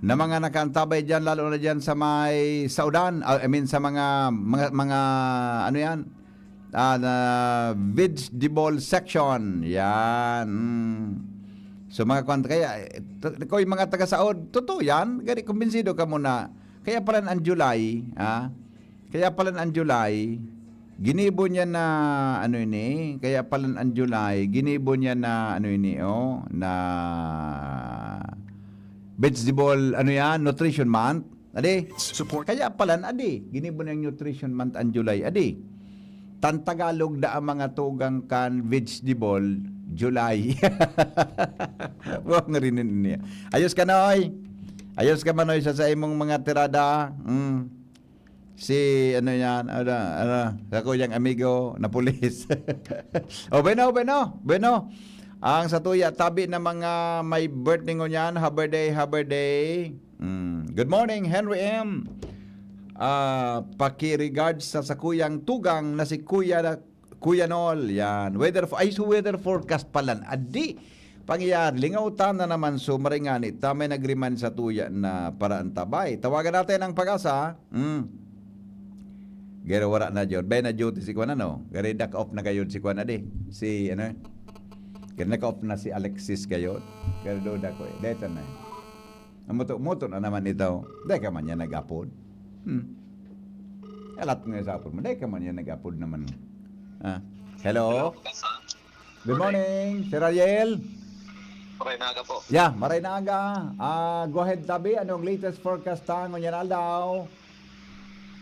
na mga nakaantabay dyan, lalo na dyan sa may saudan, ah, I mean, sa mga, mga, mga, ano yan? Ah, na vegetable section. Yan. Mm. So, mga kwan, kaya, eh, t-, kung yung mga taga-Saud, totoo yan. Gani, kumbinsido ka muna. Kaya pala ang July, ah, kaya pala ang July, ginibo niya na, ano ini, kaya pala ang July, ginibo niya na, ano ini, oh, na vegetable, ano yan, nutrition month. Adi, support. Kaya pala, adi, ginibo niyang nutrition month ang July, adi. Tan Tagalog da ang mga tugang kan vegetable, July. Buang rinin niya. Ayos ka, Noy. Ayos ka, Manoy, sa, sa imong mga tirada. Mm. Si, ano yan, ano, ano, sa kuyang amigo na pulis. O, bueno, bueno, bueno. Ang sa tuya, tabi na mga may birthday ngunyan, happy day, happy day. Mm. Good morning, Henry M. Ah, paki-regards sa sakuyang tugang na si Kuya, Kuya Nol. Yan. Weather fo-, ay, so weather forecast pala. Adi, pangyayari, lingaw ta na naman. So, maray ngani, ta may nag-remind sa tuya na para antabay. Tawagan natin ang Pag-asa. Mm. Garo wala na, John. Bay na duty si Kwan, ano? Gari naka-off na gayod si Kwan, adi. Si, ano? Gari naka-off na si Alexis gayod. Gari duda ko, eh. Deta na, eh. Ang muto-muto na naman ito. Dai ka man yan nag-apod. Hmm. Alat nga sa apod mo. Dai ka man yan nag-apod naman. Ah. Hello? Good morning, Sir Ariel. Maray na aga po. Yeah, maray na aga. Ah, go ahead, tabi. Anong latest forecast ta ngunyan aldaw?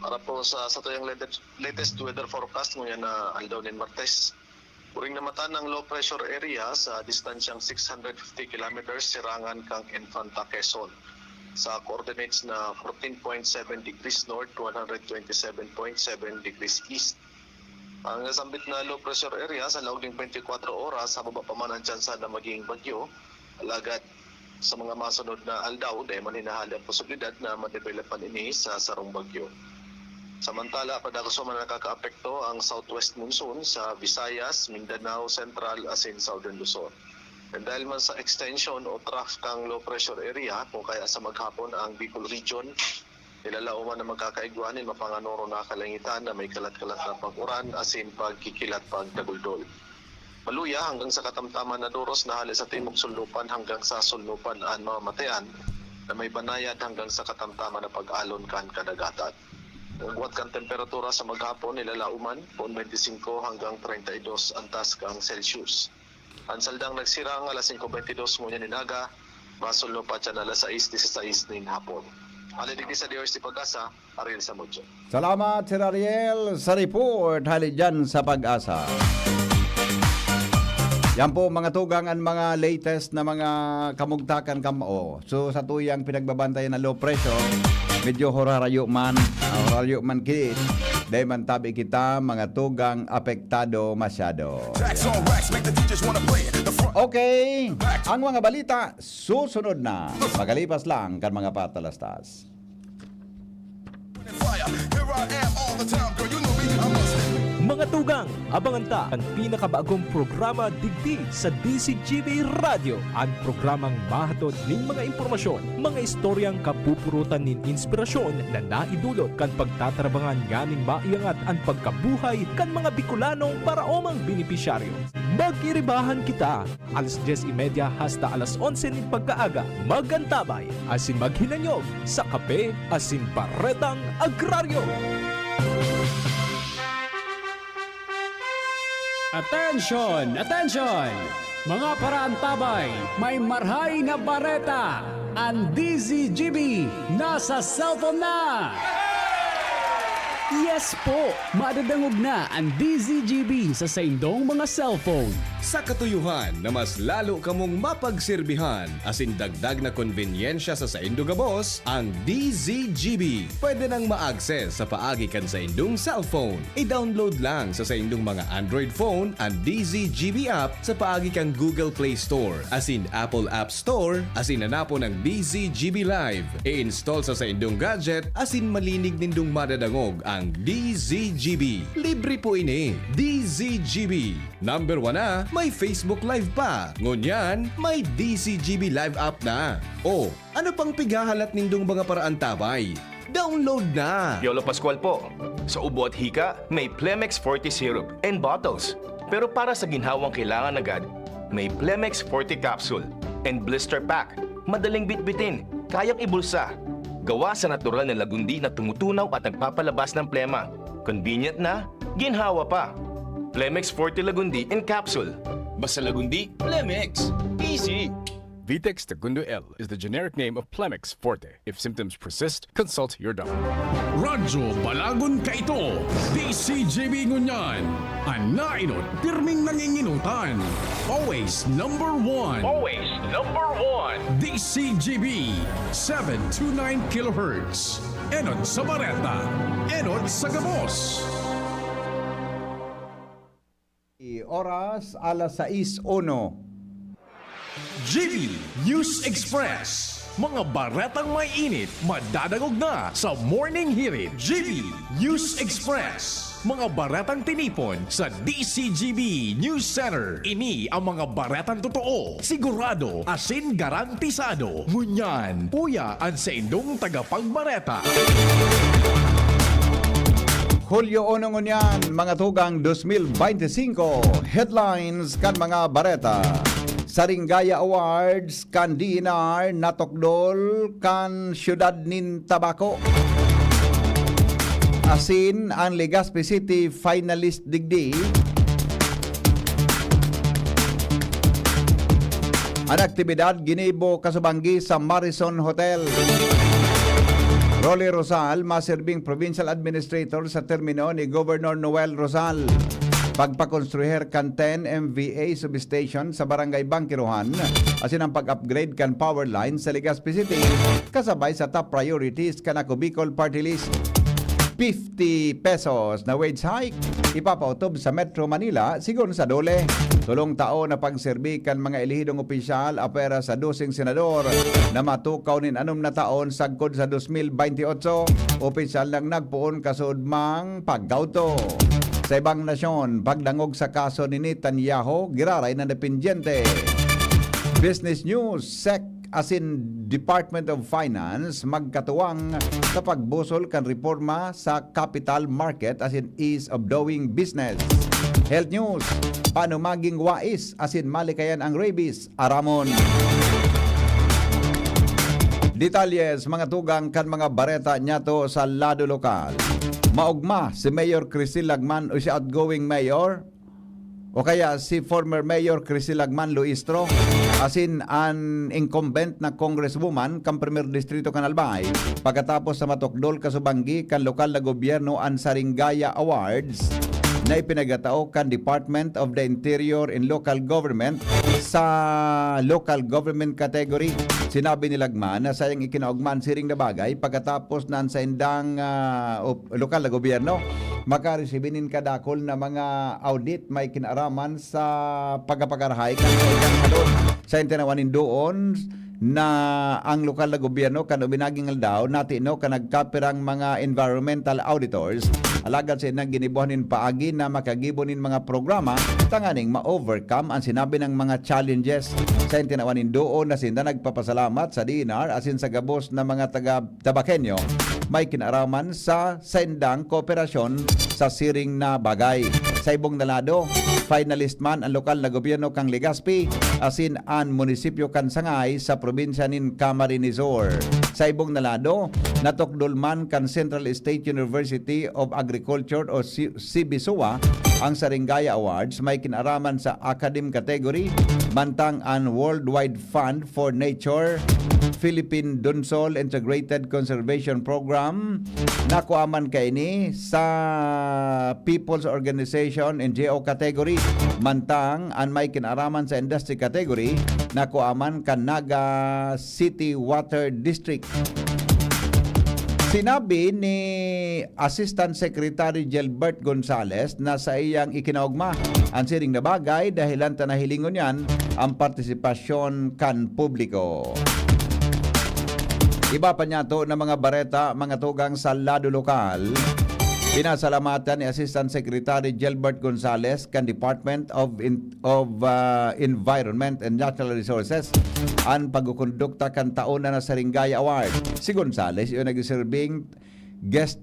Para po sa, sa tuyang latest, latest weather forecast ngunyan na aldaw nin Martes. Uring namatan ang low pressure area sa distansyang six hundred fifty kilometers sirangan kan Infanta, Quezon, sa coordinates na fourteen point seven degrees north, one hundred twenty-seven point seven degrees east. Ang nasambit na low pressure area sa laog ning twenty-four oras, hababa pa man ang tsansa na maging bagyo. Alagad sa mga masunod na aldaw, dai man hinahali ang posibilidad na ma-develop man ini sa sarong bagyo. Samantala, padagos pa man nakakaapekto ang southwest monsoon sa Visayas, Mindanao, Central asin Southern Luzon. And dahil man sa extension o trough kang low pressure area, kung kaya sa maghapon ang Bicol region, nilalaoman na magkakaigwa nin mapanganoro na kalangitan na may kalat-kalat na pag-uran asin pagkikilat pagdaguldol. Maluya hanggang sa katamtaman na doros na hale sa timog sulnupan hanggang sa sulnupan an mamamatean na may banayad hanggang sa katamtaman na pag-alon kan kadagatan. Ang agwat kan temperatura sa maghapon nilalaoman, poon twenty-five hanggang treinta y dos antas kan Celsius. Ang saldang nagsirang alas singko bentidós ngunyan nin aga, masulno pa tiyan alas sais disisais nin hapon. Hale digdi sa D R C Pag-asa, Ariel Samudio. Salamat, Sir Ariel, sa report. Hale dyan sa Pag-asa. Yan po, mga tugang, ang mga latest na mga kamugtakan kam-, oh. So, sa tuyang pinagbabantayan na low pressure, medyo horarayo man, ah, horarayo man ki, dahil man tabi kita, mga tugang apektado masyado. Tracks on racks, make the D Js wanna play it. The front. Okay, ang mga balita susunod na. Magalipas lang kan mga patalastas. Fire. Here I am all the time, girl, you know me, I must. Mga tugang, abangan ta an pinakabagong programa digdi sa D Z G B Radyo, an programang mahatod nin mga impormasyon, mga istoryang kapupurutan nin inspirasyon na naidulot kan pagtatarabangan nganing maiangat an pagkabuhay kan mga Bicolanong paraomang benepisyaryo. Mag-iribahan kita alas dyes y media hasta alas onse nin pagkaaga. Mag-antabay asin maghinanyog sa Kape asin Baretang Agraryo. Attention! Attention! Mga paraantabay, may marhay na bareta! Ang D Z G B nasa cellphone na! Yes po! Madadangog na an D Z G B sa saindong mga cellphone. Sa katuyohan na mas lalo kamong mapagserbihan asin dagdag na konbenyensya sa saindo gabos, ang D Z G B pwede nang ma-access sa paagi kan saindong cellphone. I-download lang sa saindong mga Android phone an D Z G B app sa paagi kan Google Play Store asin Apple App Store asin hanapon ang D Z G B Live. I-install sa saindong gadget asin malinig nindong madadangog ang D Z G B. Libre po ini. D Z G B. Number one na, may Facebook Live pa. Ngunyan, may D Z G B Live app na. O, ano pang pighahalat nindong mga paraantabay? Download na! Piolo Pascual po. Sa ubo at hika, may Plemex Forte Syrup and Bottles. Pero para sa ginhawang kailangan agad, may Plemex Forte Capsule and Blister Pack. Madaling bitbitin, kayang ibulsa. Gawa sa natural na lagundi na tumutunaw at nagpapalabas ng plema. Convenient na, ginhawa pa. Plemex Forte Lagundi in Capsule. Basta Lagundi, Plemex. Easy! Vitex Tagundo L is the generic name of Plemex Forte. If symptoms persist, consult your doctor. Radyo Balagon kaito, D Z G B ngunyan. An nainot, pirming nanginginutan. Always number one. Always number one. D Z G B, seven two nine kilohertz. Enot sa bareta, enot sa gabos. Oras, alas sais uno. G B News Express. Mga baretang may init, madadangog na sa Morning Hirit. G B News Express. Mga baretang tinipon sa D Z G B News Center. Ini ang mga baretang totoo, sigurado, asin garantisado. Ngunyan, uya an saindong tagapagbareta. Hulyo uno ngunyan, mga tugang dos mil bente singko, headlines kan mga bareta. Saringaya Awards kan D E N R natukdol kan siyudad nin Tabaco. Asin an Legazpi City finalist digdi. An aktibidad ginibo kasubanggi sa Marison Hotel. Rolly Rosal, masirbing provincial administrator sa termino ni Governor Noel Rosal. Pagpakonstruher kan ten M V A substation sa Barangay Bangkirohan, asin ang pag-upgrade kan power line sa Legazpi City, kasabay sa top priorities kan Ako Bicol Party List. Fifty pesos na wage hike, ipapautob sa Metro Manila, sigon sa DOLE. Tolong taon na pagserbi kan mga elehidong opisyal apwera sa doseng senador na matukaw nin anom na taon sagkod sa dos mil bente otso, opisyal nang nagpoon kasudmang pagkauto. Sa ibang nasyon, pagdangog sa kaso ni Netanyahu, giraray na dependyente. Business News, SEC asin Department of Finance magkatuwang sa pagbusol kan reporma sa capital market asin ease of doing business. Health News, paano maging wais asin malikayan ang rabies? Aramon. Detalye sa mga tugang kan mga bareta niyato sa lado lokal. Maogma si Mayor Crisel Lagman o si outgoing mayor o kaya si former Mayor Crisel Lagman Luistro, asin an incumbent na Congresswoman kan Primer Distrito kan Albay, pagkatapos na matukdol kasubanggi kan lokal na gobyerno an Saringaya Awards na ipinagatao kan Department of the Interior and Local Government sa local government category. Sinabi ni Lagman na sayang ikinaogma an siring na bagay pagkatapos na an saindang, ah, op-, lokal na gobyerno makaresibi nin kadakol na mga audit may kinaraman sa pagkapagarahay kan saindang salud. Sa tinawan nin doon, na ang lokal na gobyerno kan ubinaging aldaw natino kan nagkapirang mga environmental auditors, alagad sa inang ginibuhan nin paagi na makagibo nin mga programa tanganing ma-overcome ang sinabi ng mga challenges. Sa tinawan nin doon na sinda nagpapasalamat sa D E N R asin sa gabos na mga taga Tabaqueño may kinaraman sa saindang kooperasyon sa siring na bagay. Sa ibong na lado, finalist man ang lokal na gobyerno kan Legazpi asin an munisipyo kan Sangay sa probinsya nin Camarines Sur. Sa ibong na lado, natukdol man kan Central State University of Agriculture o CBSUA ang Saringaya Awards may kinaraman sa academe category, mantang an Worldwide Fund for Nature Philippine Dunsol Integrated Conservation Program. Nakuha man kaini sa People's Organization, N G O category. Mantang an may kinaraman sa industry category, nakuha man kan Naga City Water District. Sinabi ni Assistant Secretary Gilbert Gonzales na saiyang ikinaogma an siring na bagay, dahelan ta nahilingon niyan ang partisipasyon kan publiko. Iba pa niyato na mga bareta, mga tugang sa lado lokal. Pinasalamatan ni Assistant Secretary Gilbert Gonzales kan Department of In-, of, ah, Environment and Natural Resources an pagkukondukta kan taon na Saringaya Award. Si Gonzales, iyo nagsiserbing guest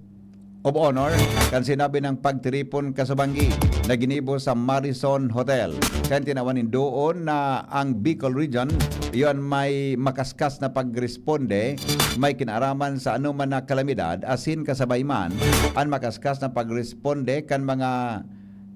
of honor kan sinabi ng pagtiripon kasubanggi na ginibo sa Marison Hotel. Kan tinawan nin doon na ang Bicol Region, iyon may makaskas na pagresponde, may kinaraman sa anoman na kalamidad, asin kasabay man an makaskas na pagresponde kan mga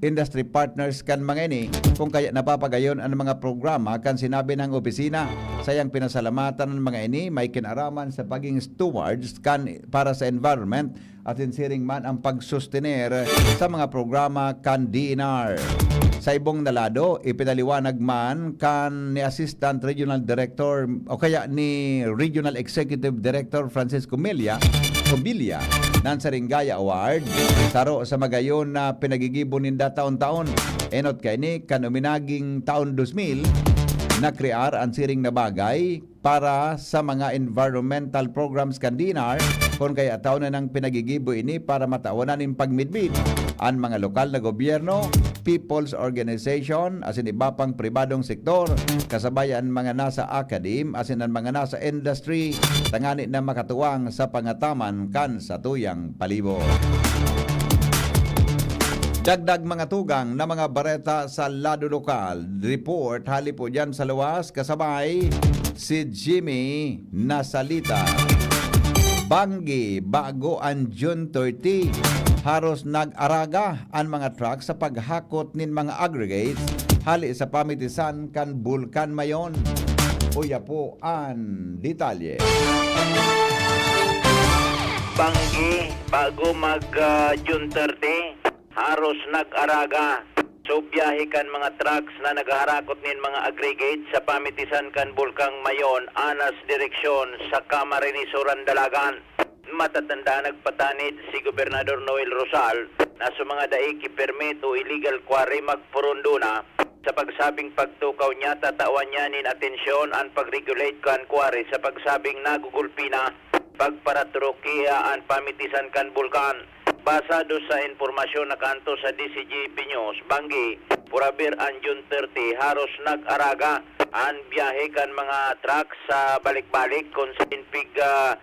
industry partners kan mga ini, kung kaya napapagayon an mga programa kan sinabi ng opisina. Sayang pinasalamatan ang mga ini may kinaraman sa paging stewards kan para sa environment, asin siring man ang pagsustener sa mga programa kan D N R. Sa ibong na lado, ipinaliwanag man kan ni Assistant Regional Director o kaya ni Regional Executive Director Francisco Milla, o Milla, ng Saringaya Award, saro sa magayon na pinagigibo ninda taon-taon. Enot kaini, kan uminaging taon dos mil, nakrear an siring na bagay para sa mga environmental programs kan D N R, kun kaya taon na nang pinagigibo ini para matawan nin pagmidbid an mga lokal na gobyerno, people's organization, asin iba pang pribadong sektor, kasabay an mga nasa academe, asin an mga nasa industry, tangani na makatuwang sa pangataman kan satuyang palibot. Dagdag mga tugang na mga bareta sa lado lokal. Report hali po dyan sa luwas, kasabay si Jimmy Nasalita. Banggi, bago an June thirty, haros nag-araga an mga truck sa paghakot nin mga aggregates hali sa pamitisan kan Bulkan Mayon. Uya po an detalye. Banggi, bago mag, ah, June thirty, haros nag-araga. So, biyahe kan mga trucks na naghaharakot nin mga aggregate sa pamitisan kan Bulkang Mayon, anas direksyon sa Camarines Sur an Dalagan. Matatanda nagpatanid si Gobernador Noel Rosal na sa mga dai ki permit o illegal quarry magpurundo na. Sa pagsabing pagtukaw niya, tatawan niya nin atensyon an pag-regulate kan quarry sa pagsabing nagugulpi na pagparatrukiha an pamitisan kan bulkan. Basado sa impormasyon na kanto sa D C G B News, Banggi, purabir an June thirty, haros nag-araga an biyahe kan mga truck sa balik-balik kun sa inpig, ah,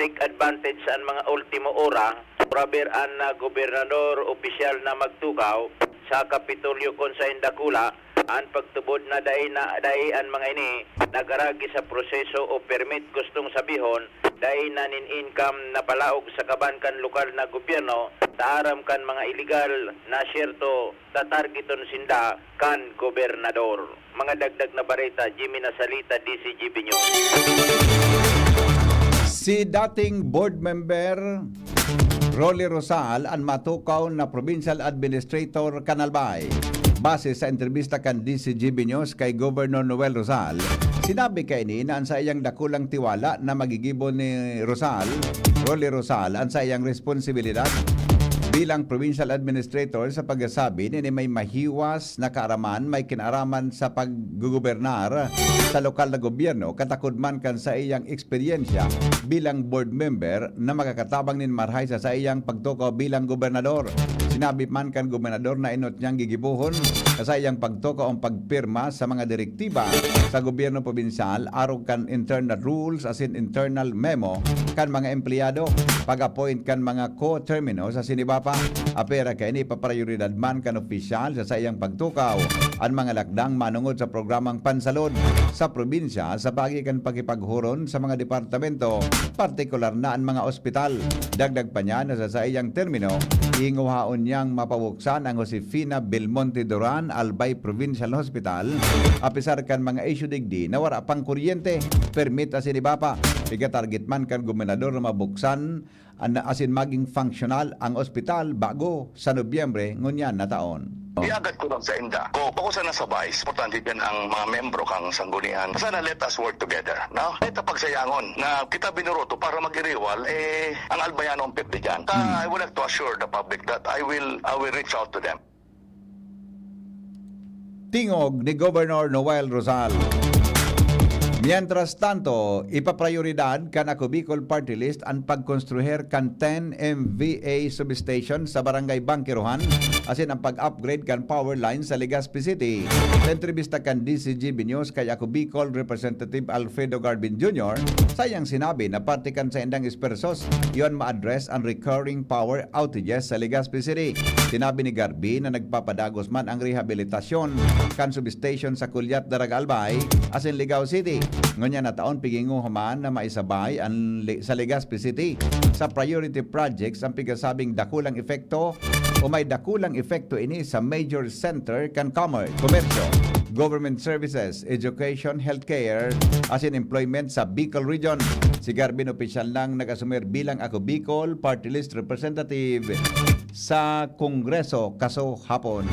take advantage sa mga ultimo ora, purabir an, ah, gobernador opisyal na magtukaw sa Kapitolyo kun sa indakula, an pagtubod na dai na, dai an mga ini nagaragi sa proseso o permit, gustong sabihon, dai na nin income na palaog sa kaban kan lokal na gobyerno, ta aram kan mga iligal na siyerto tatargeton sinda kan gobernador. Mga dagdag na bareta, Jimmy Nasalita, D C G B News. Si dating board member Rolly Rosal an matukaw na provincial administrator kan Albay. Base sa entrebista kan D C G B News kay Governor Noel Rosal, sinabi kaini na an saiyang dakulang tiwala na magigibo ni Rosal, Rolly Rosal, an saiyang responsibilidad bilang provincial administrator sa pagkasabi nin may mahiwas na kaaraman may kinaraman sa paggugubernar sa lokal na gobyerno, katakod man kan saiyang eksperyensya bilang board member na makakatabang nin marahay sa saiyang pagtukaw bilang gobernador. Sinabi man kan gobernador na enot niyang gigibohon sa saiyang pagtukaw ang pagpirma sa mga direktiba sa gobyerno probinsyal arog kan internal rules asin internal memo kan mga empleyado, pag-appoint kan mga co-termino sa siniba pa. Apera kaini, ipaprayoridad man kan opisyal sa saiyang pagtukaw an mga lakdang manongod sa programang pansalud sa probinsya sa paagi kan pakipaghuron sa mga departamento, partikular na an mga ospital. Dagdag pa niya na sa saiyang termino, Hinguhaon niyang mapabuksan ang Josefina Belmonte Duran Albay Provincial Hospital, apisar kan mga isyu digdi na wara pang kuryente, permit asin iba pa. Ika-target man kan gobernador na mabuksan an-, asin maging functional ang ospital bago sa Nobyembre ngunyan na taon. Iagad ko lang sa inda. Ko, ako sana sa vice, importante din ang mga membro kang sanggunian. Sana let us work together, no? Kahit na pagsayangon na kita binuroto para mag-iriwal, eh, ang Albayan ang pirdi dyan. Ta, Hmm. I would like to assure the public that I will, I will reach out to them. Tingog ni Governor Noel Rosal. Mientras tanto, ipaprioridad kan Ako Bicol Party List an pagkonstruhir kan ten M V A substation sa Barangay Bangkirohan, asin ang pag-upgrade kan power line sa Legazpi City. Sa entrevista kan D Z G B News kay Ako Bicol Representative Alfredo Garbin Junior, saiyang sinabi na parte kan saindang espersos iyon ma-address an recurring power outages sa Legazpi City. Sinabi ni Garbin na nagpapadagos man ang rehabilitasyon kan substation sa Culiat, Daraga, Albay, asin Ligao City. Ngunyan na taon, piginguho man na maisabay an Li-, sa Legazpi City sa priority projects ang pigasabing dakulang epekto o may dakulang epekto ini sa major center kan commerce, komersyo, government services, education, healthcare, asin employment sa Bicol Region. Si Garbin opisyal nang nag-asumir bilang Ako Bicol Party List Representative sa Kongreso kaso hapon.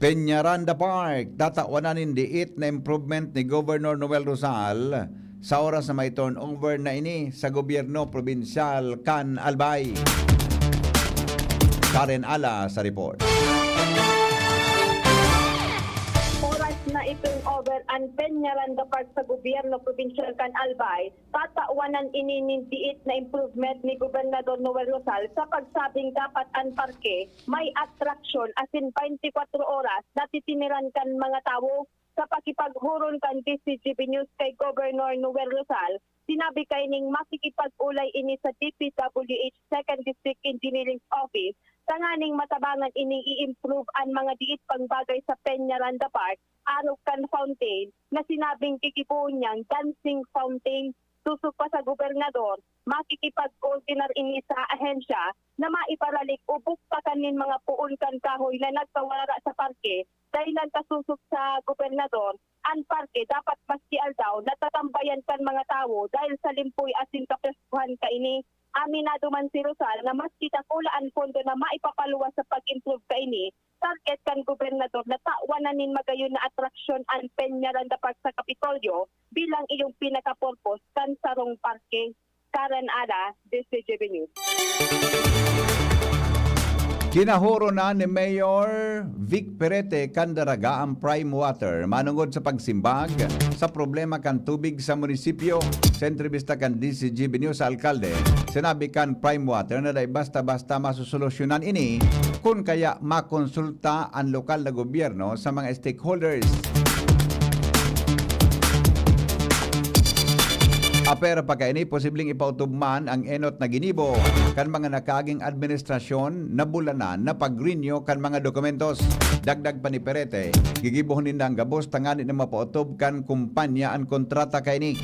Peñaranda Park, tatawan na nin diit na improvement ni Governor Noel Rosal sa oras na may turnover na ini sa gobyerno probinsyal kan Albay. Karen Ala sa report. Oras na i-turnover an Peñaranda Park sa gobyerno probinsyal kan Albay, tatawanan ini nin diit na improvement ni Gobernador Noel Rosal sa pagsabing dapat an parke may atraksyon asin twenty-four oras natitiniran kan mga tawo. Sa pakipaghuron kan D Z G B News kay Governor Noel Rosal, sinabi kaining makikipag-olay ini sa D P W H Second District Engineering Office tanganing matabangan ining i-improve an mga diit pang bagay sa Peñaranda Park, arog kan fountain na sinabing gigibohon niyang dancing fountain. Sosog pa sa gobernador, makikipag-koordinar ini sa ahensya na maiparalik o buktakan nin mga poon kan kahoy na nagkawara sa parke. Dahilan ta sosog sa gobernador, an parke dapat maski aldaw natatambayan kan mga tawo dahil sa limpoy asin kapreskuhan kaini. Aminado man si Rosal na maski dakula an pondo na maipapaluwas sa pag-improve kaini, target kan gobernador na tawan na nin magayon na atraksyon an Peñaranda Park sa Kapitolyo bilang iyong pinaka-purpose kan sarong parke. Karen Ada, D Z G B News. Kinahuron na ni Mayor Vic Perete kan Daraga ang Prime Water manongod sa pagsimbag sa problema kan tubig sa munisipyo. Sa entrevista kan D Z G B News sa alkalde, sinabi kan Prime Water na dai basta-basta masusolusyonan ini, kun kaya makonsulta an lokal na gobyerno sa mga stakeholders. Apwera pa kaini, posibleng ipautob man ang enot na ginibo kan mga nakaaging administrasyon na bulanan na pag-renew kan mga dokumentos. Dagdag pa ni Perete, gigibohon ninda ang gabos tanganing mapautob kan kumpanya an kontrata kaini.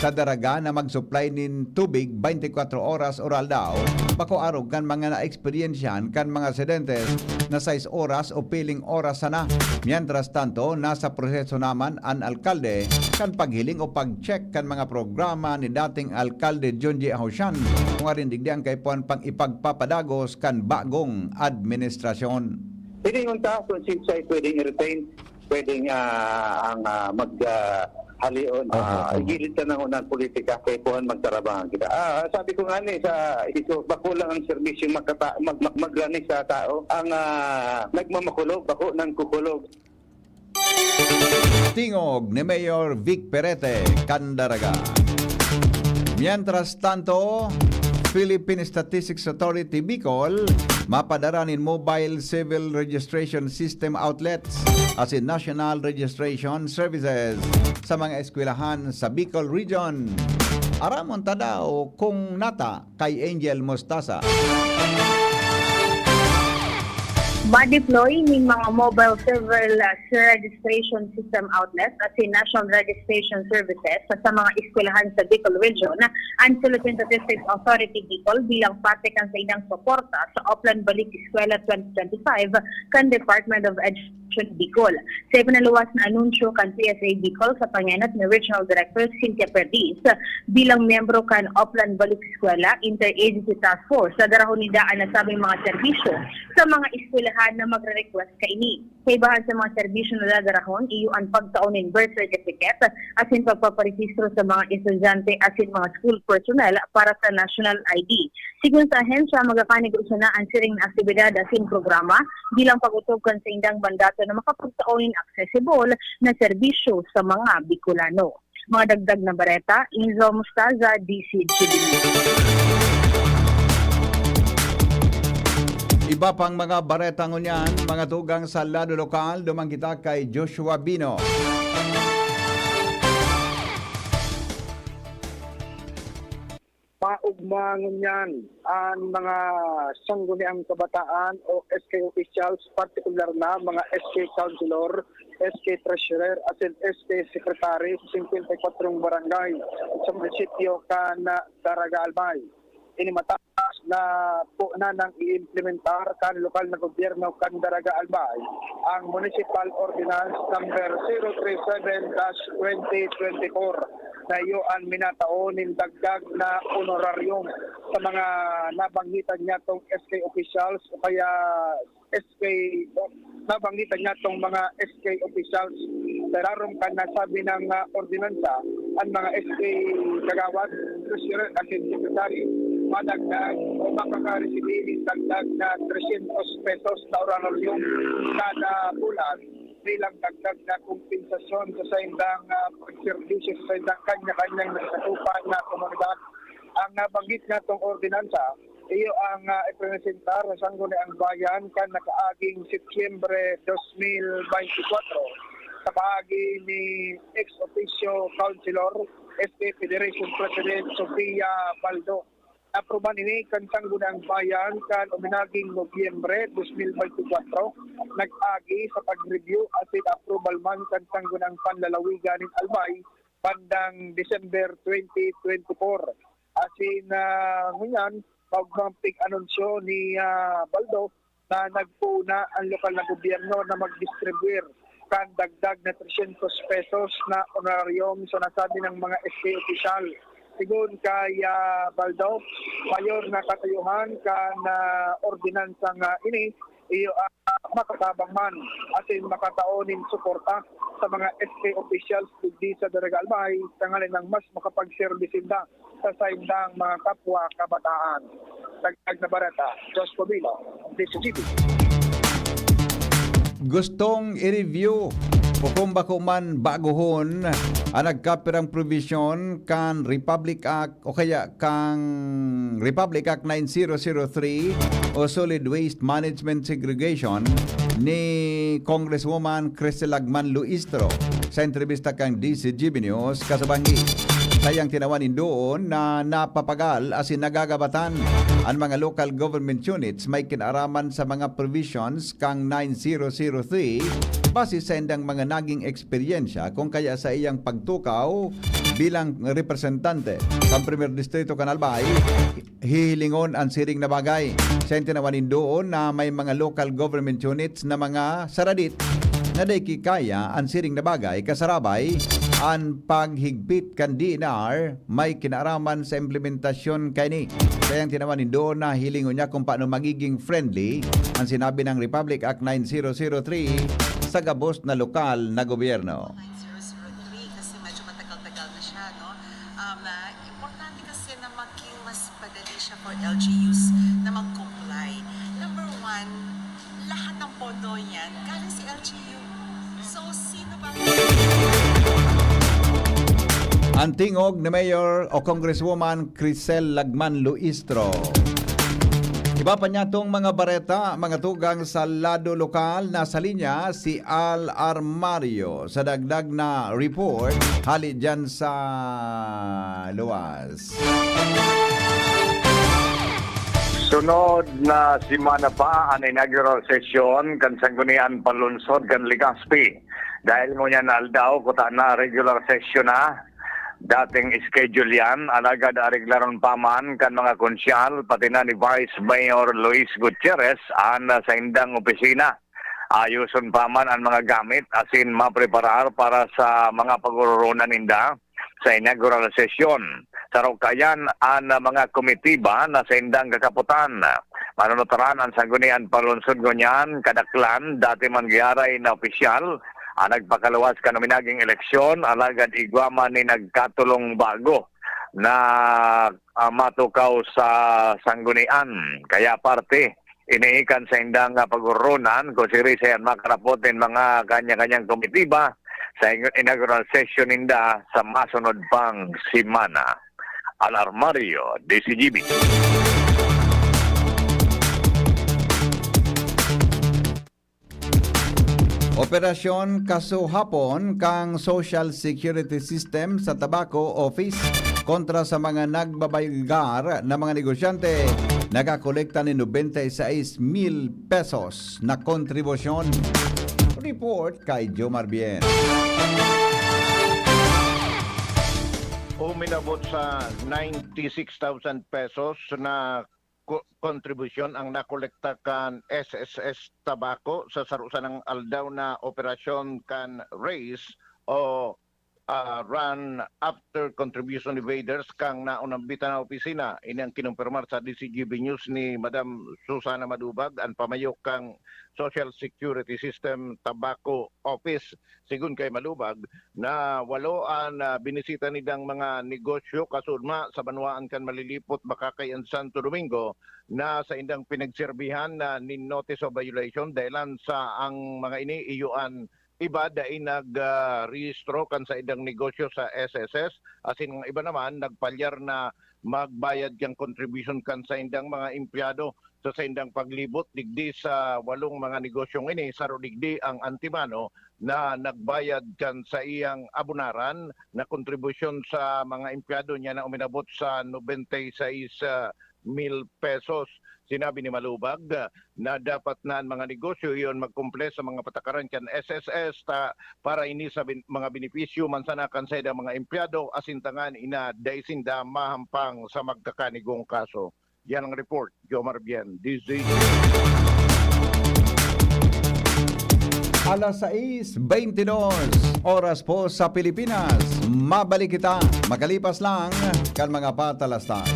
Sa Daraga na mag-supply nin tubig twenty-four oras o aldaw, bako arog kan mga naeksperyensyahan kan mga residentes na sais oras o piling oras sana. Mientras tanto, nasa proseso naman an alkalde kan paghiling o pag-check kan mga programa ni dating Alkalde Junji Ahushan, kung arin digdi ang kaipuhan pang ipagpapadagos kan bagong administrasyon. Hilingon ta kung sinsay pwedeng i-retain, pwedeng, ah, ang, ah, mag, ah, halion, Oho, ah, oho. Igilid ta na muna ang politika, kaipuhan magtarabangan kita. Ah, sabi ko nga ni sa iso, bako lang ang serbisyong makata-, mag-, mag-, magrani sa tao. Ang, ah, nagmamakulog, bako nang kukulog. Tingog ni Mayor Vic Perete, kan Daraga. Mientras tanto, Philippine Statistics Authority Bicol mapadara nin mobile civil registration system outlets asin national registration services sa mga eskwelahan sa Bicol Region. Aramon ta daw kung nata kay Angel Mostaza. Ma-deploy nin mga mobile civil, ah, registration system outlets asin national registration services sa, sa mga eskwelahan sa Bicol Region an Philippine Statistics Authority Bicol bilang parte kan saindang suporta sa Oplan Balik Eskwela twenty twenty-five kan Department of Education Bicol. Sa ipinaluwas na anunsyo kan P S A Bicol sa pangenot ni Regional Director Cynthia Perdiz, bilang miyembro kan Oplan Balik Eskwela Interagency Task Force, dadarahon ninda an nasabing mga serbisyo sa mga eskwelahan na magre-request kaini. Kaibahan sa mga serbisyo na dadarahon, iyo an pagtao nin birth certificate asin pagpaparehistro sa mga estudyante asin mga school personnel para sa national I D. Sigon sa ahensya, magkakanigosyo na an siring na aktibidad asin programa bilang pag-otob kan saindang mandato na makapagtao nin accessible na serbisyo sa mga Bicolano. Mga dagdag na bareta, Enzo Mostaza, D C G B. Iba pang mga bareta ngunyan, mga tugang sa lado lokal, duman kita kay Joshua Bino. Paugma ngunyan an mga sangguniang kabataan o S K officials, partikular na mga S K councilor, S K treasurer, asin S K secretary sa singkwenta y kwatro barangay sa munisipyo kan Daraga Albay. Ini matapos na po na nang i-implementar kan lokal na gobyerno kan Daraga Albay ang Municipal Ordinance Number zero three seven dash twenty twenty-four na iyo an minatao nin dagdag na honorarium sa mga nabanggitan niyatong S K officials o kaya S K, o nabanggitan niyatong mga S K officials. Sa irarom kan nasabi ng, ah, ordinansa, ang mga S K kagawad, treasurer asin secretary, madagdag o makakaresibir nin dagdag na tresyentos pesos na honorarium kada bulan bilang dagdag na kompensasyon sa saindang, ah, pagserbisyo sa saindang kanya-kanyang nasatupan na komunidad. Ang nabanggit niyatong ordinansa, iyo ang, ah, ipresentar sa Sangguniang Bayan kan nakaaging Setyembre dos mil beintikwatro sa paagi ni ex officio councilor, S K Federation President Sofia Baldo. Aprubahan ini kan Sangguniang Bayan kan uminaging Nobyembre dos mil beintikwatro, nag-agi sa pag-review asin approval man kan Sangguniang Panlalawigan nin Albay bandang December twenty twenty-four. Asin, ah, ngunyan, paugmang pig-anunsyo ni, ah, Baldo na nagpoon na ang lokal na gobyerno na magdistribuir kan dagdag na tresyentos pesos na honorarium sa nasabi ng mga S K opisyal. Sigon kay, ah, Baldo, mayor na katuyuhan kan, ah, ordinansang, ah, ini, iyo, ah, makatabang man asin makatao nin suporta sa mga S K officials digdi sa Daraga Albay, tanganing mas makapagserbi sinda sa saindang mga kapwa kabataan. Dagdag na bareta, Josh Covilo, D C G B. Gustong i-review o kung bako man baguhon ang nagkapirang provision kan Republic Act o kaya kan Republic Act nine zero zero three o Solid Waste Management Segregation ni Congresswoman Crisel Lagman Luistro sa entrevista kan D C G B News kasabanggi. Sa iyang tinawan nin duon na napapagal asin nagagabatan an mga local government units may kinaraman sa mga provisions kan nine zero zero three base sa indang mga naging eksperyensya kung kaya sa iyang pagtukaw bilang representante sa Primer Distrito kan Albay, hihilingon an siring na bagay. Sa tinawan nin duon na may mga local government units na mga saradit na dai kikaya an siring na bagay, kasarabay an paghigpit kan D N R may kinaaraman sa implementasyon kaini. Kaya ang tinawan nin duon na hilingon niya kung paano magiging friendly ang sinabi ng Republic Act nine zero zero three sa gabos na lokal na gobyerno. Kasi medyo matagal-tagal na siya, no? Um, ah, importante kasi na maging mas madali siya for L G Us na mag-comply. Number one, lahat ng pondo yan galing sa L G U. So, sino ba? Ang tingog ni Mayor o Congresswoman Crisel Lagman Luistro. Iba pa niya tong mga bareta, mga tugang sa lado lokal. Nasa linya si Al Armario sa dagdag na report hali dyan sa luwas. Sunod na semana pa an inaugural session kan Sangguniang Panlunsod kan Legazpi. Dahil ngunyan na aldaw, kuta na regular session na. Dating schedule yan, alagad areglaron pa man kan mga konsyal, pati na ni Vice Mayor Luis Gutierrez, an saindang opisina. Ayoson pa man an mga gamit asin mapreparar para sa mga pagororonan ninda sa inaugural session. Saro kayan an mga komitiba na saindang kakapotan. Manunutaran an Sangguniang Panlunsod ngunyan, kadaklan, dati man giharay na opisyal an nagpakaluwas kan uminaging eleksyon, alagad igwa man ni nagkatulong bago na, ah, matukaw sa sanggunian. Kaya parte ini kan saindang, ah, pagoronan, kung siring sayan makarapot nin mga kanya-kanyang komitiba sa ing-, inaugural session ninda sa masunod pang semana. Alarmario, D C G B. Operasyon kasuhapon kan Social Security System sa Tabaco Office kontra sa mga nagbabaygar na mga negosyante, nakakolekta nin nobenta y seis mil pesos na kontribusyon. Report kay Jomar Bien. Uminabot sa ninety-six thousand pesos na ko-, kontribusyon ang nakolekta kan S S S Tabaco sa saro sanang aldaw na operasyon kan RACE o, ah, Run After Contribution Evaders kan naunang bita na opisina. Ini ang kinumpirmar sa D C G B News ni Madam Susana Madubag, an pamayo kan Social Security System Tabaco Office. Sigon kay Malubag, na walo an, ah, binisita nindang mga negosyo kasudma sa banwaan kan Malilipot, Bacacay and Santo Domingo, na saindang pinagserbihan na nin notice of violation dahelan sa ang mga ini iyo an iba dai nag, ah, rehistro kan saindang negosyo sa S S S, asin ang iba naman nagpalyar na magbayad kan contribution kan saindang mga empleyado. Sa saindang paglibot digdi sa walong mga negosyong ini, saro digdi ang antimano na nagbayad kan saiyang abunaran na kontribusyon sa mga empleyado niya na uminabot sa nobenta y seis mil pesos. Sinabi ni Malubag, ah, na dapat na an mga negosyo iyon magkumple sa mga patakaran kan S S S ta para ini sa bin-, mga benepisyo man sana kan saindang mga empleyado asin tanganing na dai sinda mahampang sa magkakanigong kaso. Yan ang report, Jomar Bien, D Z. Alas sais beintidos, oras po sa Pilipinas. Mabalik kita makalipas lang kan mga patalastas.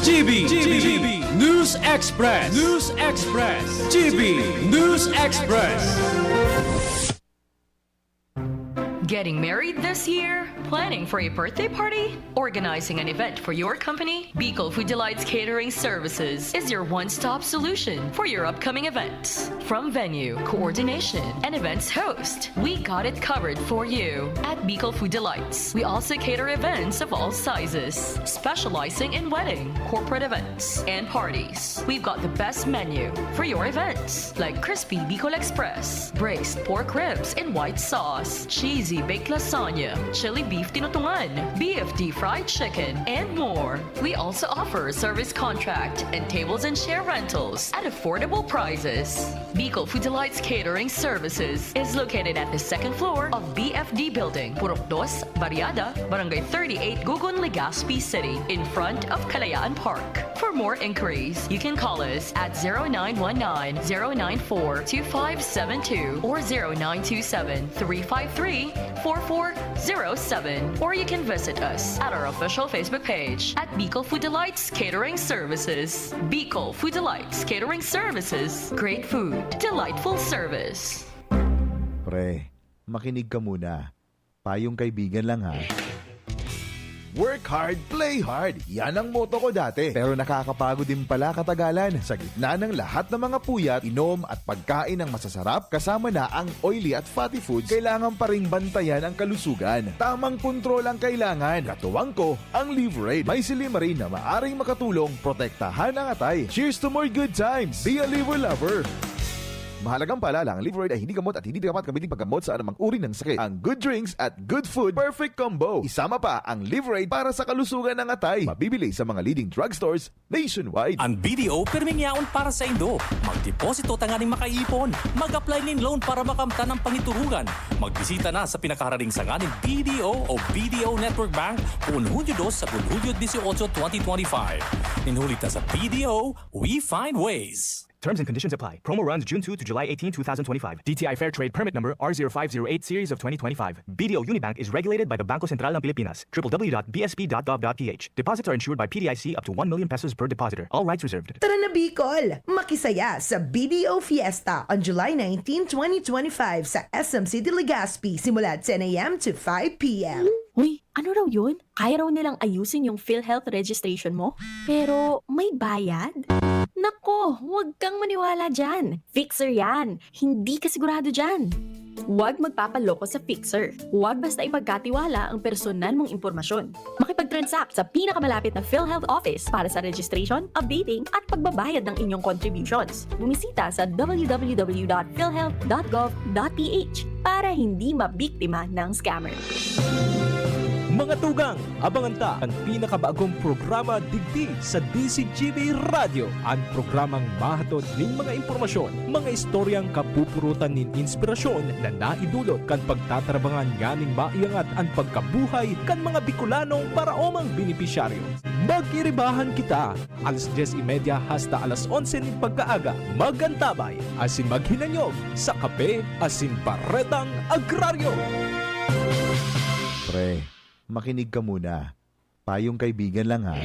G B, G B, News Express, News Express, G B News Express. Getting married this year? Planning for a birthday party? Organizing an event for your company? Bicol Food Delights Catering Services is your one-stop solution for your upcoming events. From venue, coordination, and events host, we got it covered for you. At Bicol Food Delights, we also cater events of all sizes, specializing in wedding, corporate events, and parties. We've got the best menu for your events, like crispy Bicol Express, braised pork ribs in white sauce, cheesy baked lasagna, chili beef tinutungan, B F D fried chicken, and more. We also offer service contract and tables and chair rentals at affordable prices. Bicol Food Delights Catering Services is located at the second floor of B F D Building, Purok Dos, Barriada, Barangay thirty-eight, Gugun, Legazpi City, in front of Kalayaan Park. For more inquiries, you can call us at zero nine one nine, zero nine four, two five seven two or zero nine two seven, three five three, four four zero seven. Or you can visit us at our official Facebook page at Bicol Food Delights Catering Services. Bicol Food Delights Catering Services. Great food, delightful service. Pre, makinig ka muna. Payong kaibigan lang ha. Work hard, play hard. Yan ang motto ko dati. Pero nakakapagod din pala katagalan. Sa gitna ng lahat ng mga puyat, inom at pagkain ng masasarap, kasama na ang oily at fatty foods, kailangan pa ring bantayan ang kalusugan. Tamang kontrol ang kailangan. Katuwang ko, ang Liverade. May silymarin na maaring makatulong protektahan ang atay. Cheers to more good times! Be a Liver Lover! Mahalagang paalala, ang Livraid ay hindi gamot at hindi dapat gamitin paggamot sa anumang uri ng sakit. Ang good drinks at good food, perfect combo. Isama pa ang Livraid para sa kalusugan ng atay. Mabibili sa mga leading drugstores nationwide. Ang B D O pirming yaon para sa indo. Magdeposito tanganing makaipon. Mag-apply nin loan para makamtan ang pangiturugan. Magbisita na sa pinakaharaning sanga nin B D O o B D O Network Bank, poon Hunyo dos sagkod Hunyo dieciocho, twenty twenty-five. Nin huli ta sa B D O, we find ways. Terms and conditions apply. Promo runs June two to July eighteen, two thousand twenty-five. D T I Fair Trade Permit Number R zero five zero eight Series of twenty twenty-five. B D O Unibank is regulated by the Bangko Sentral ng Pilipinas. Triple W dot B S P dot gov dot P H. Deposits are insured by P D I C up to one million pesos per depositor. All rights reserved. Tara na, Bicol! Makisaya sa B D O Fiesta on July nineteen, twenty twenty-five sa S M City Legazpi, simula ten a m to five p m. Uy, ano raw yun? Kaya raw nilang ayusin yung PhilHealth registration mo? Pero may bayad? Nako, huwag kang maniwala dyan. Fixer yan. Hindi ka sigurado dyan. Huwag magpapaloko sa Fixer. Huwag basta ipagkatiwala ang personal mong impormasyon. Makipag-transact sa pinakamalapit na PhilHealth office para sa registration, updating, at pagbabayad ng inyong contributions. Bumisita sa w w w dot philhealth dot gov dot p h para hindi mabiktima ng scammer. Mga tugang, abangan ta an pinakabagong programa digdi sa D Z G B Radyo, an programang mahatod nin mga impormasyon, mga istoryang kapupurutan nin inspirasyon na naidulot kan pagtatrabangan nganing maiangat an pagkabuhay kan mga Bicolanong paraomang benepisyaryo. Magiribahan kita, alas dyes y media hasta alas onse nin pagkaaga. Mag-antabay asin maghinanyog sa Kape asin Baretang Agraryo. Pre, makinig ka muna. Payong kaibigan lang, ha.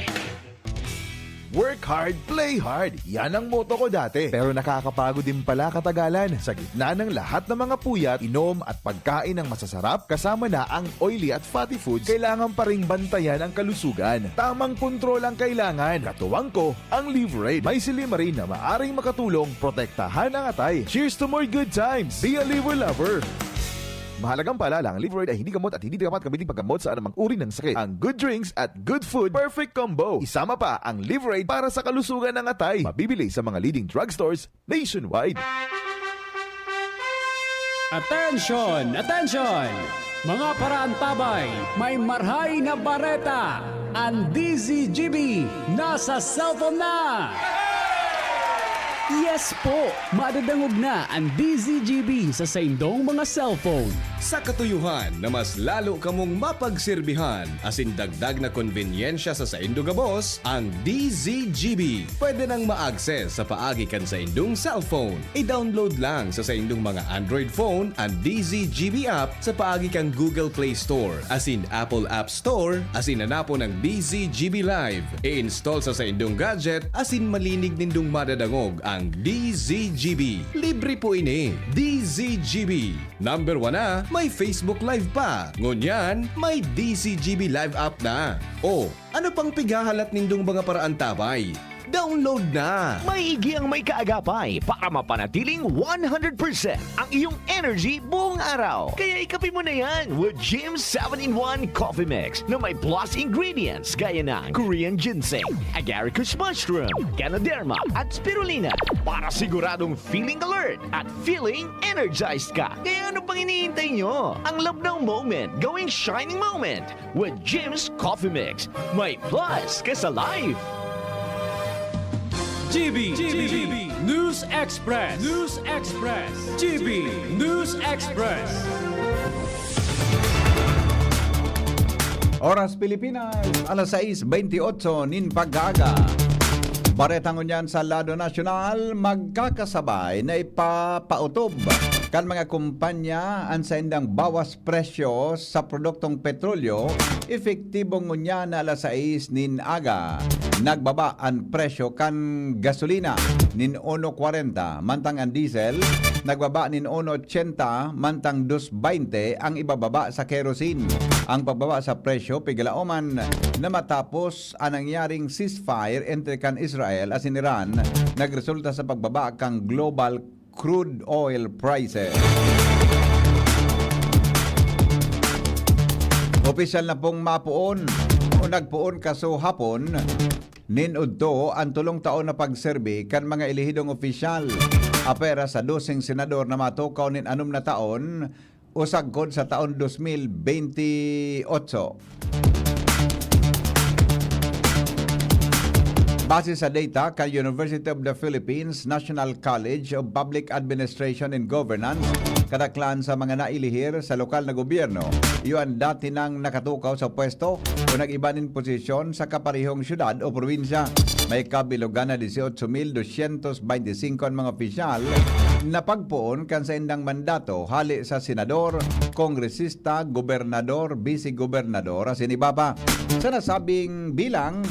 Work hard, play hard. Yan ang motto ko dati. Pero nakakapagod din pala katagalan. Sa gitna ng lahat ng mga puyat, inom at pagkain ng masasarap, kasama na ang oily at fatty foods, kailangan pa ring bantayan ang kalusugan. Tamang kontrol ang kailangan. Katuwang ko, ang Livraid. May silimarin na maaring makatulong protektahan ang atay. Cheers to more good times! Be a Liver Lover! Mahalagang paalala, ang Livraid ay hindi gamot at hindi dapat gamitin paggamot sa anumang uri ng sakit. Ang good drinks at good food, perfect combo. Isama pa ang Livraid para sa kalusugan ng atay. Mabibili sa mga leading drugstores nationwide. Attention! Attention! Mga paraantabay, may marhay na bareta! An D Z G B nasa cellphone na! Yes po! Madadangog na an D Z G B sa saindong mga cellphone. Sa katuyohan na mas lalo kamong mapagserbihan asin dagdag na konbenyensya sa saindo gabos, ang D Z G B pwede nang ma-access sa paagi kan saindong cellphone. I-download lang sa saindong mga Android phone an D Z G B app sa paagi kan Google Play Store asin Apple App Store asin hanapon ang D Z G B Live. I-install sa saindong gadget asin malinig nindong madadangog ang D Z G B. Libre po ini. D Z G B. Number one na, may Facebook Live pa. Ngunyan, may D Z G B Live app na. O, ano pang pighahalat nindong mga paraantabay? Download na! Maigi ang may kaagapay para mapanatiling one hundred percent ang iyong energy buong araw. Kaya ikape mo na yan with Jim seven-in-one Coffee Mix na may plus ingredients gaya ng Korean ginseng, agaricus mushroom, ganoderma, at spirulina para siguradong feeling alert at feeling energized ka. Kaya ano pang hinihintay nyo? Ang Labnaw Moment, gawing shining moment with Jim's Coffee Mix. May plus ka sa life! G B, G B, News Express, News Express, G B, News Express. Oras Pilipinas, alas sais bentiocho nin pag-aaga. Bareta ngunyan sa lado nasyonal, magkakasabay na ipapautob kan mga kumpanya an saindang bawas presyo sa produktong petrolyo, epektibo ngunyan na alas sais nin aga. Nagbaba an presyo kan gasolina nin uno kwarenta, mantang an diesel nagbaba nin uno ochenta, mantang dos baynte ang ibababa sa kerosene. Ang pagbaba sa presyo pigalaoman na matapos an nangyaring ceasefire entre kan Israel asin Iran nagresulta sa pagbaba kan global crude oil prices. Opisyal na pong mapoon o nagpoon kasuhapon nin udto an tolong taon na pagserbi kan mga elehidong opisyal. Apwera sa doseng senador na matukaw nin anom na taon, o sagkod sa taon dos mil benti otso. Base sa data kan University of the Philippines National College of Public Administration and Governance, kadaklan sa mga nailihir sa lokal na gobyerno, iyo an dati nang nakatukaw sa pwesto o nag-iba nin posisyon sa kaparehong syudad o probinsya. May kabilogan na dieciocho mil doscientos veinticinco an mga opisyal na pagpoon kan saindang mandato, hali sa senador, kongresista, gobernador, bise-gobernador, asin iba pa. Sa nasabing bilang,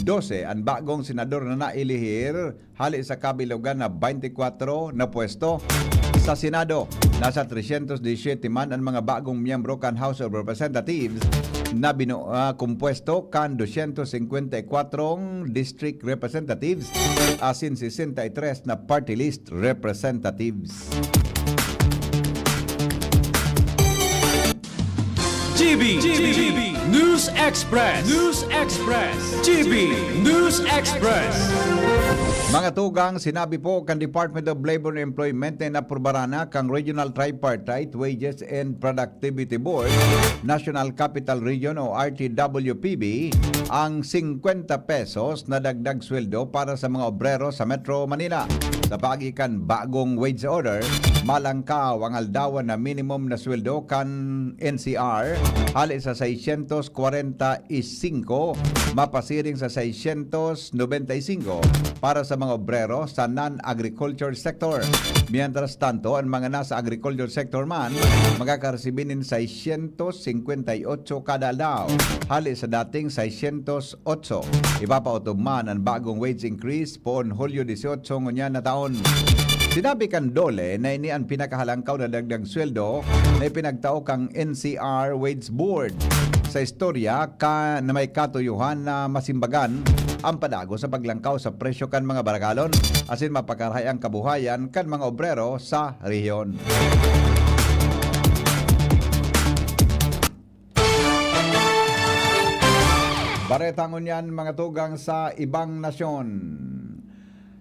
dose an bagong senador na nailihir hali sa kabilogan na veintikwatro na pwesto. Sa Senado, nasa trescientos diecisiete man an mga bagong miyembro kan House of Representatives na binu-, ah, kompuesto kan doscientos cincuenta y cuatro district representatives asin sesenta y tres na party list representatives. G B, G B, News Express, News Express, G B News Express. Mga tugang, sinabi po kan Department of Labor and Employment na inaprubaran na kan Regional Tripartite Wages and Productivity Board, National Capital Region o R T W P B, ang singkwenta pesos na dagdag sweldo para sa mga obrero sa Metro Manila. Sa paagi kan bagong wage order, malangkaw ang aldawan na minimum na sweldo kan N C R, hali sa seiscientos kwarenta y singko, mapasiring sa seiscientos nobenta y singko para sa mga obrero sa non-agriculture sector. Mientras tanto, ang mga nasa agriculture sector man, makakaresibi nin seiscientos cincuenta y ocho kada aldaw, hali sa dating seiscientos otso. Ipapaotob man an bagong wage increase poon Hulyo dieciocho ngunyan na taon. Sinabi kan DOLE na ini an pinakahalangkaw na dagdag sweldo na ipinagtao kan N C R Wage Board sa istorya ka, na may katuyohan na masimbagan ang padagos sa paglangkaw sa presyo kan mga barakalon asin mapakarahay ang kabuhayan kan mga obrero sa rehiyon. Bareta ngunyan, mga tugang, sa ibang nasyon.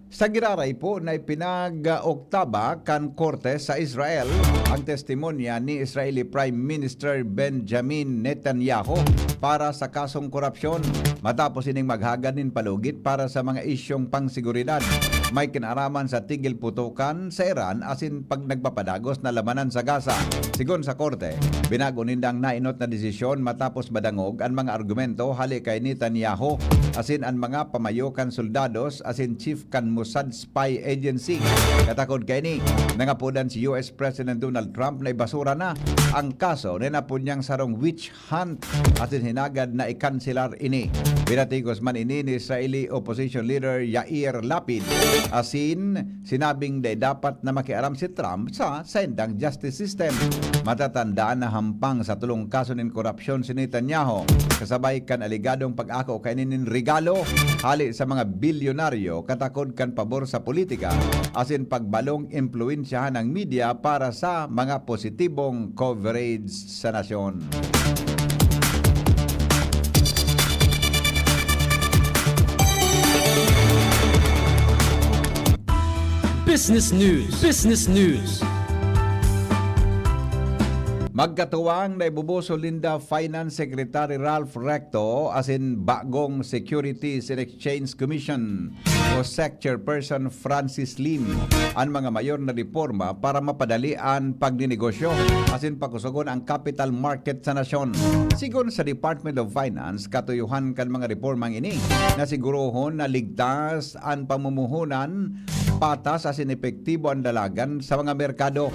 Sa giraray po na ipinag-oktaba kan korte sa Israel ang testimonya ni Israeli Prime Minister Benjamin Netanyahu para sa kasong korupsyon, matapos ining maghagad nin palugit para sa mga isyong pangseguridad may kinaraman sa tigil putukan sa Iran asin pag nagpapadagos na labanan sa Gaza. Sigon sa korte, binago nindang nainot na desisyon matapos madangog an mga argumento hali kay Netanyahu asin an mga pamayo kan soldados asin chief kan Mossad spy agency. Katakod kaini, nangapodan si U S President Donald Trump na ibasura na ang kaso na inapod niyang sarong witch hunt asin hinagad na ikanselar ini. Pinatigos man ini ni Israeli opposition leader Yair Lapid asin sinabing dai dapat na makiaram si Trump sa saindang justice system. Matatandaan na hampang sa tolong kaso nin korupsyon si Netanyahu, kasabay kan aligadong pag-ako kaini nin regalo hali sa mga bilyonaryo, katakod kan pabor sa politika, asin pagbalong impluwensyahan ang media para sa mga positibong coverage sa nasyon. Business News. Business News. Magkatuwang na ibubusol ninda Finance Secretary Ralph Recto asin bagong Securities and Exchange Commission o sec Chairperson Francis Lim an mga mayor na reporma para mapadali an pagninegosyo asin pakusogon ang capital market sa nasyon. Sigon sa Department of Finance, katuyohan kan mga repormang ini na sigurohon na ligtas an pamumuhunan, patas asin epektibo an dalagan sa mga merkado.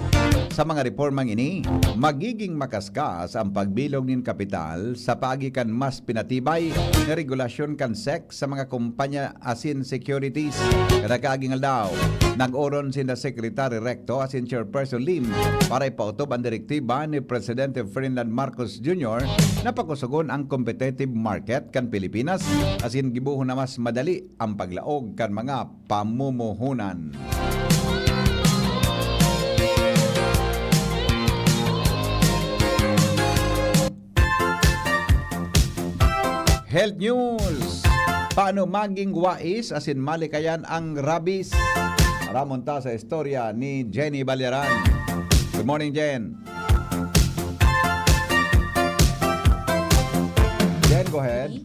Sa mga repormang ini, magiging makaskas ang pagbilog nin kapital sa paagi kan mas pinatibay na regulasyon kan sec sa mga kumpanya asin securities. Kada kaaging aldaw, nag-oron sinda Secretary Recto asin Chairperson Lim para ipaotob an direktiba ni Presidente Ferdinand Marcos Junior na pakusogon ang competitive market kan Pilipinas asin gibohon na mas madali ang paglaog kan mga pamumuhunan. Health News. Paano maging wais asin malikayan ang rabies? Aramon ta sa istorya ni Jenny Balyaran. Good morning, Jen. Jen, go ahead.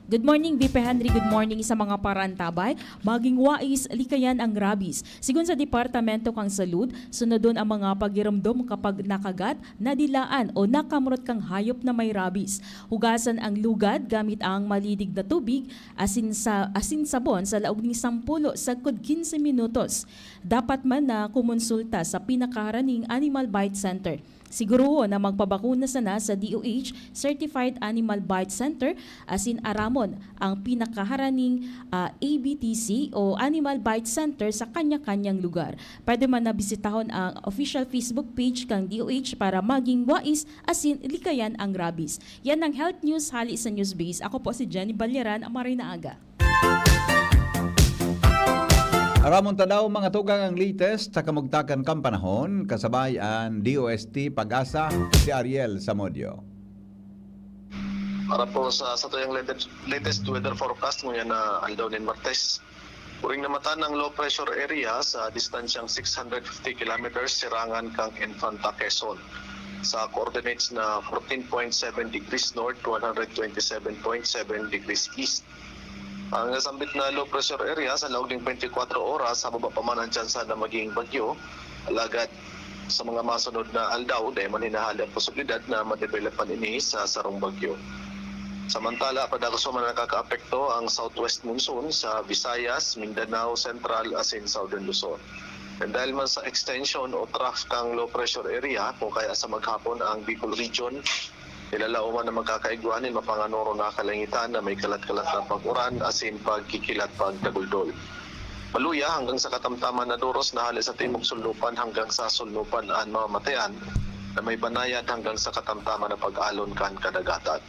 Good morning, V P Henry. Good morning sa mga paraantabay. Maging wais, likayan ang rabies. Sigon sa Departamento kan Salud, sunodon ang mga pagiromdom kapag nakagat, nadilaan o nakamurot kang hayop na may rabies. Hugasan ang lugad gamit ang malidig na tubig, asin sa asin sabon sa laog ning sampulo sagkod quince minutos. Dapat man na kumonsulta sa pinakaharaning Animal Bite Center. Siguruhon na magpabakuna sana sa D O H Certified Animal Bite Center asin aramon ang pinakaharaning, ah, A B T C o Animal Bite Center sa kanya-kanyang lugar. Pwede man na bisitahon ang official Facebook page kan D O H para maging wais asin likayan ang rabies. Yan ang Health News hali sa Newsbase. Ako po si Jenny Balyaran, maray na aga. Aramon ta daw, mga tugang, ang latest sa kamugtakan kan panahon, kasabay an D O S T Pag-asa, si Ariel Samudio. Para po sa satuyang latest, latest weather forecast ngunyan na aldaw nin Martes, uring namatan ang low pressure area sa distansyang six hundred fifty kilometers sirangan kan Infanta Quezon, sa coordinates na fourteen point seven degrees north, one hundred twenty-seven point seven degrees east. Ang nasambit na low pressure area sa laog ning twenty-four oras, hababa pa man ang tsansa na maging bagyo, alagad sa mga masunod na aldaw, dai man hinahali ang posibilidad na madevelopan ini sa sarong bagyo. Samantala, padagos pa man nakakaapekto ang southwest monsoon sa Visayas, Mindanao, Central asin Southern Luzon. And dahil man sa extension o trough kang low pressure area, kung kaya sa maghapon ang Bicol region, ilalauman na magkakaigwa nin mapanganoro na kalangitan na may kalat-kalat na pag-uran asin pagkikilat pagdaguldol. Maluya hanggang sa katamtaman na doros na hali sa timog sulnupan hanggang sa sulnupan an mamamatean na may banayad hanggang sa katamtaman na pag-alon kan kadagatan.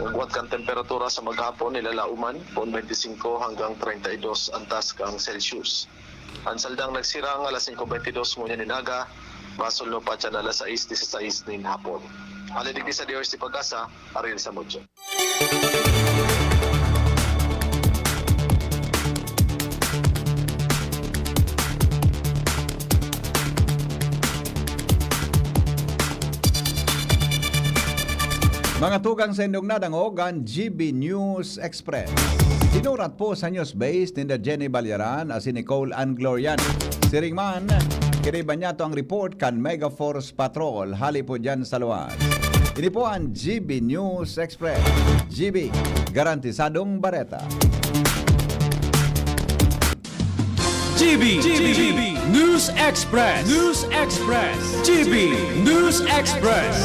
Ang buwat kan temperatura sa maghapon ilalauman, poon twenty-five hanggang treinta y dos antas kang Celsius. Ang saldang nagsirang alas singko bentidós ngunyan nin aga, masulno pa tiyan alas sais disisais nin hapon. Hali digdi sa D O S T Pag-asa, Ariel Samudio. Mga tugang, sa indong nadangog an G B News Express. Sinurat po sa Newsbase ninda Jenny Balyaran asin Nicole Anglorian. Siring man, kiniban niya to ang report kan Megaforce Patrol hali po dyan sa luwas. Ini po ang G B News Express. G B, garantisadong bareta. G B, G B, News Express, News Express, G B News Express.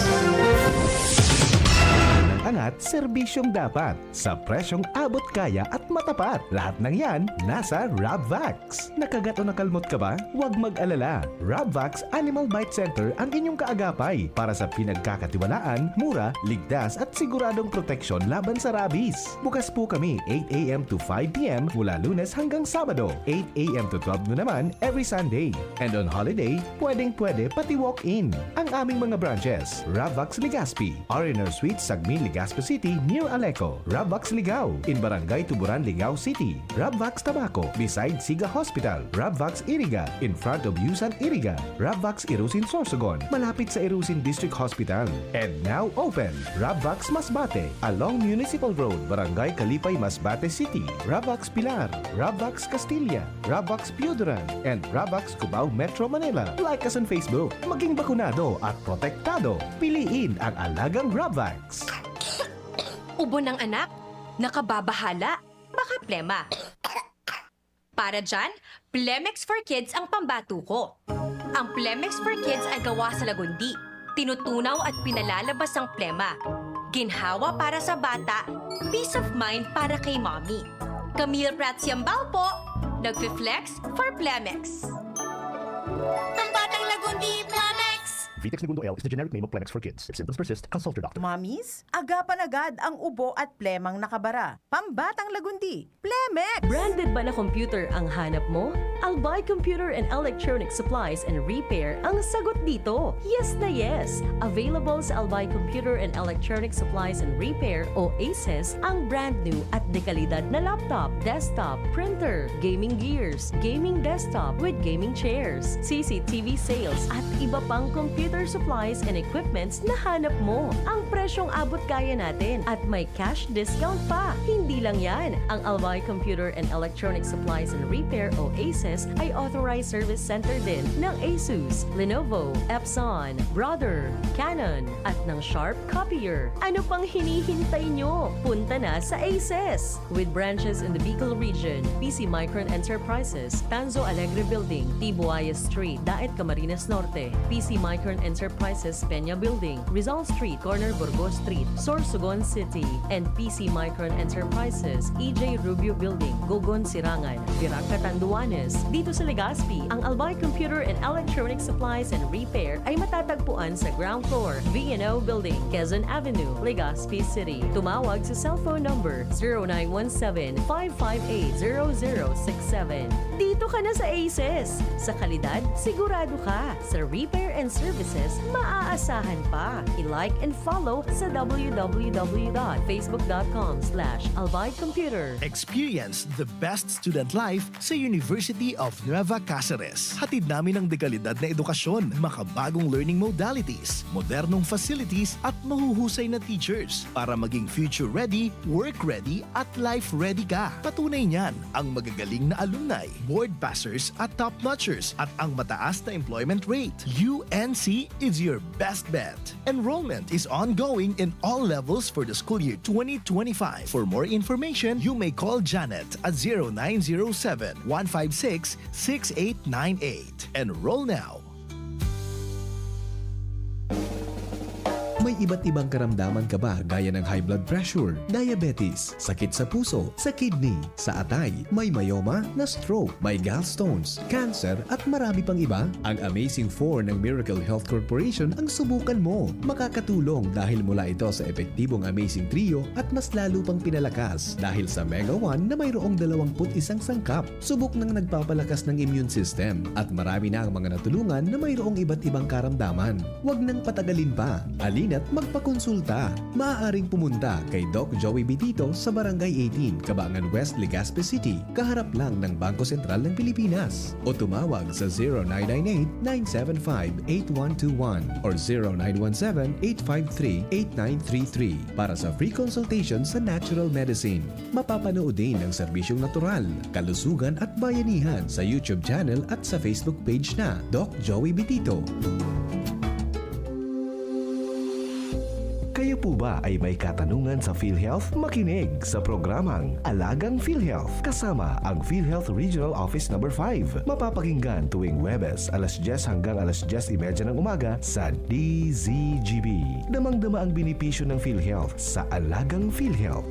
Angat, serbisyong dapat, sa presyong abot kaya at matapat. Lahat ng yan, nasa Rabvax. Nakagat o nakalmot ka ba? Huwag mag-alala. Rabvax Animal Bite Center ang inyong kaagapay para sa pinagkakatiwalaan, mura, ligtas at siguradong proteksyon laban sa rabies. Bukas po kami eight a.m. to five p.m. mula Lunes hanggang Sabado, eight a.m. to twelve noon naman every Sunday. And on holiday, pwedeng-pwede pati walk-in. Ang aming mga branches, Rabvax Legazpi, R and R Suite, Sagmin, Legazpi City, near Aleco, Rabvax Ligao, in Barangay Tuburan, Ligao City, Rabvax Tabaco, beside Siga Hospital, Rabvax Iriga, in front of Yusan Iriga, Rabvax Irusin Sorsogon, malapit sa Irusin District Hospital. And now open, Rabvax Masbate, along Municipal Road, Barangay Kalipay, Masbate City, Rabvax Pilar, Rabvax Castilla, Rabvax Pioduran, and Rabvax Cubao, Metro Manila. Like us on Facebook. Maging bakunado at protektado. Piliin ang alagang Rabvax. Ubo ng anak? Nakababahala? Baka plema. Para dyan, Plemex for Kids ang pambato ko. Ang Plemex for Kids ay gawa sa lagundi. Tinutunaw at pinalalabas ang plema. Ginhawa para sa bata, peace of mind para kay mommy. Camille Prats Yambao po, nagfi-flex for Plemex. Ang batang lagundi, Plemex! Vitex Negundo L is the generic name of Plemex for kids. If symptoms persist, consult your doctor. Mommies, agapan agad ang ubo at plemang nakabara. Pambatang lagundi, Plemex! Branded ba na computer ang hanap mo? Albay Computer and Electronic Supplies and Repair ang sagot dito. Yes na yes! Available sa Albay Computer and Electronic Supplies and Repair o ACES ang brand new at dekalidad na laptop, desktop, printer, gaming gears, gaming desktop with gaming chairs, C C T V sales at iba pang computer supplies and equipments na hanap mo. Ang presyong abot kaya natin at may cash discount pa. Hindi lang yan, ang Albay Computer and Electronic Supplies and Repair o ACES ay authorized service center din ng Asus, Lenovo, Epson, Brother, Canon, at ng Sharp Copier. Ano pang hinihintay nyo? Punta na sa ACES! With branches in the Bicol region, P C Micron Enterprises, Tanzo Alegre Building, Tibuaya Street, Daet, Camarines Norte, P C Micron Enterprises, Peña Building, Rizal Street, corner Burgos Street, Sorsogon City, and P C Micron Enterprises, E J Rubio Building, Gogon, Sirangan, Virac, Catanduanes. Dito sa Legazpi, ang Albay Computer and Electronic Supplies and Repair ay matatagpuan sa ground floor, V and O Building, Quezon Avenue, Legazpi City. Tumawag sa cellphone number zero nine one seven, five five eight, zero zero six seven. Dito ka na sa ACES! Sa kalidad, sigurado ka! Sa repair and services, maaasahan pa! I-like and follow sa w w w dot facebook dot com slash albay computer. Experience the best student life sa University of Nueva Caceres. Hatid namin ang dekalidad na edukasyon, makabagong learning modalities, modernong facilities at mahuhusay na teachers para maging future-ready, work-ready at life-ready ka. Patunay niyan ang magagaling na alumni, board passers at top-notchers at ang mataas na employment rate. U N C is your best bet. Enrollment is ongoing in all levels for the school year twenty twenty-five. For more information, you may call Janet at zero nine zero seven, one five six, six eight nine eight. Enroll now. May iba't ibang karamdaman ka ba gaya ng high blood pressure, diabetes, sakit sa puso, sa kidney, sa atay, may myoma, na-stroke, may gallstones, cancer, at marami pang iba? Ang Amazing four ng Miracle Health Corporation ang subukan mo. Makakatulong dahil mula ito sa epektibong Amazing Trio at mas lalo pang pinalakas dahil sa Mega one na mayroong dalawampu't isang sangkap. Subok nang nagpapalakas ng immune system at marami na ang mga natulungan na mayroong iba't ibang karamdaman. Huwag nang patagalin pa. Halina't magpakonsulta. Maaaring pumunta kay Doc Joey Bitito sa Barangay eighteen, Cabangan West, Legazpi City, kaharap lang ng Bangko Sentral ng Pilipinas. O tumawag sa zero nine nine eight, nine seven five, eight one two one or zero nine one seven, eight five three, eight nine three three para sa free consultation sa natural medicine. Mapapanood din ang serbisyong natural, kalusugan at bayanihan sa YouTube channel at sa Facebook page na Doc Joey Bitito. Kayo po ba ay may katanungan sa PhilHealth? Makinig sa programang Alagang PhilHealth kasama ang PhilHealth Regional Office Number five. Mapapakinggan tuwing Huwebes, alas dyes hanggang alas dyes y media ng umaga sa D Z G B. Damang-dama ang benepisyo ng PhilHealth sa Alagang PhilHealth.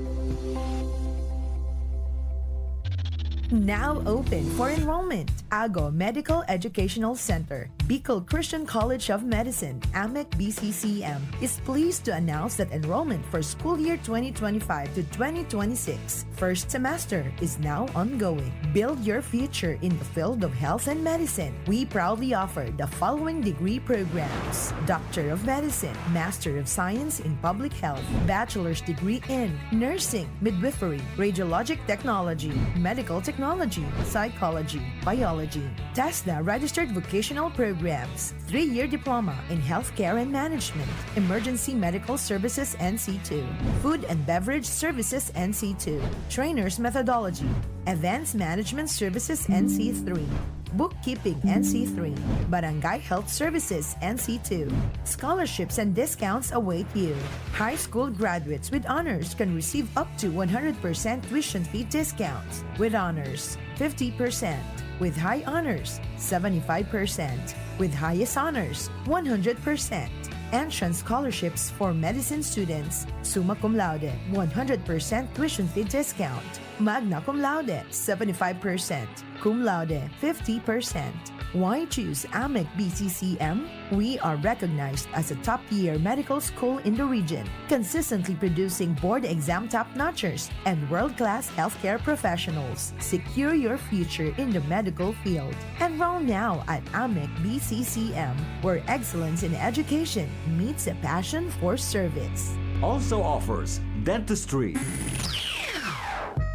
Now open for enrollment. Ago Medical Educational Center, Bicol Christian College of Medicine, AMEC B C C M, is pleased to announce that enrollment for school year twenty twenty-five to twenty twenty-six first semester is now ongoing. Build your future in the field of health and medicine. We proudly offer the following degree programs: Doctor of Medicine, Master of Science in Public Health, Bachelor's degree in Nursing, Midwifery, Radiologic Technology, Medical Technology, Psychology, Biology. TESDA registered vocational programs, three-year diploma in healthcare and management, emergency medical services N C two, food and beverage services N C two, trainer's methodology, events management services N C three, bookkeeping N C three, barangay health services N C two. Scholarships and discounts await you. High school graduates with honors can receive up to one hundred percent tuition fee discounts, with honors fifty percent, with high honors seventy-five percent, with highest honors one hundred percent. Entrance scholarships for medicine students, summa cum laude, one hundred percent tuition fee discount, magna cum laude, seventy-five percent, cum laude, fifty percent. Why choose AMEC B C C M? We are recognized as a top-tier medical school in the region, consistently producing board exam top-notchers and world-class healthcare professionals. Secure your future in the medical field. Enroll now at AMEC B C C M, where excellence in education meets a passion for service. Also offers dentistry.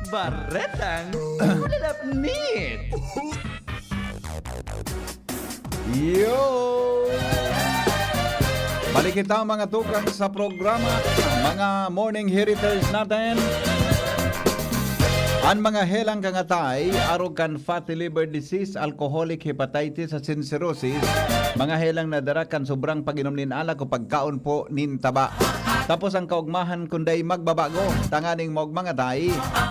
Baretang Malalapnit! Yo! Balik kita, mga tukang, sa programa, mga morning heriters natin. An mga helang kangatay, arog kan fatty liver disease, alcoholic hepatitis asin cirrhosis, mga helang nadara kan sobrang pag-inom nin alak o pagkaon po nin taba. Tapos ang kaugmahan kun dai magbabago, tanganing maogma ngata,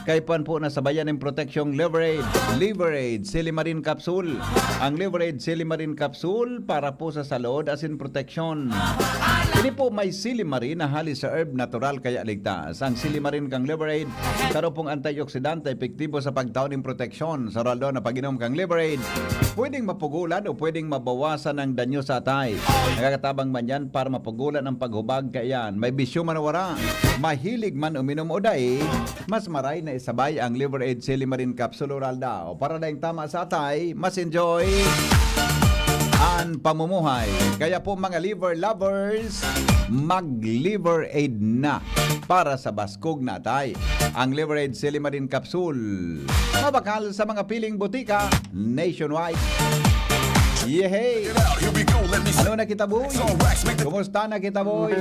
kaipuhan po na sabayan nin proteksyong Liver Aid. Liver Aid, Silimarin Capsule. Ang Liver Aid Silimarin Capsule para po sa salud asin proteksyon. Ini po may silimarin na hali sa herb, natural kaya ligtas. Ang silimarin kan Liver Aid, saro pong antioxidante, epektibo sa pagtao nin proteksyon. Sa aldaw-aldaw na pag-inom kan Liver Aid, pwedeng mapugulan o pwedeng mabawasan ang danyo sa atay. Nakakatabang man yan para mapugulan ang paghubag kaiyan. May bisyo man o wara, mahilig man uminom o dai, mas maray na isabay ang Liver Aid Silimarin Capsule Oral Daw para daing tama sa atay, mas enjoy an pamumuhay. Kaya po, mga liver lovers, mag-Liver Aid na para sa baskog na atay. Ang Liver Aid Silimarin Capsule, mabakal sa mga piling botika nationwide. Yehey! Ano na kita, boy? Kumusta na kita, boy?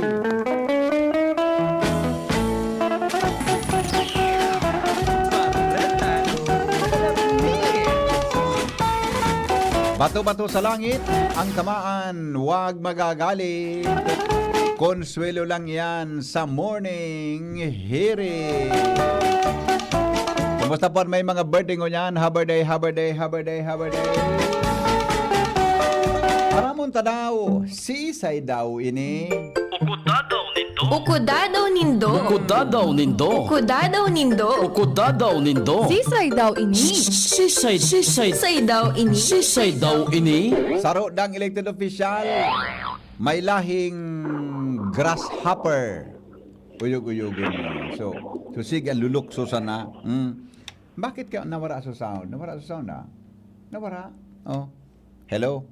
Bato-bato sa langit, ang kamaan, wag magagalit. Konsuelo lang yan sa morning hirit. Kumusta po an may mga birthday ngunyan? Happy birthday, happy birthday, happy birthday, happy birthday. Aramon ta daw, siisay daw ini? Ukudadaw nindo. Ukudadaw nindo. Ukudadaw nindo. Ukudadaw nindo. Ukudadaw nindo. Sisay daw ini? Sisay, sisay. Sisay daw ini? Sisay daw ini? Saro dang elected official, may lahing grasshopper. Uyog-uyogon niya. So, so sige, lulukso sana. Mm. Bakit ka nawara sa sound? Nawara sa sound, ah? Nawara? Oh. Hello?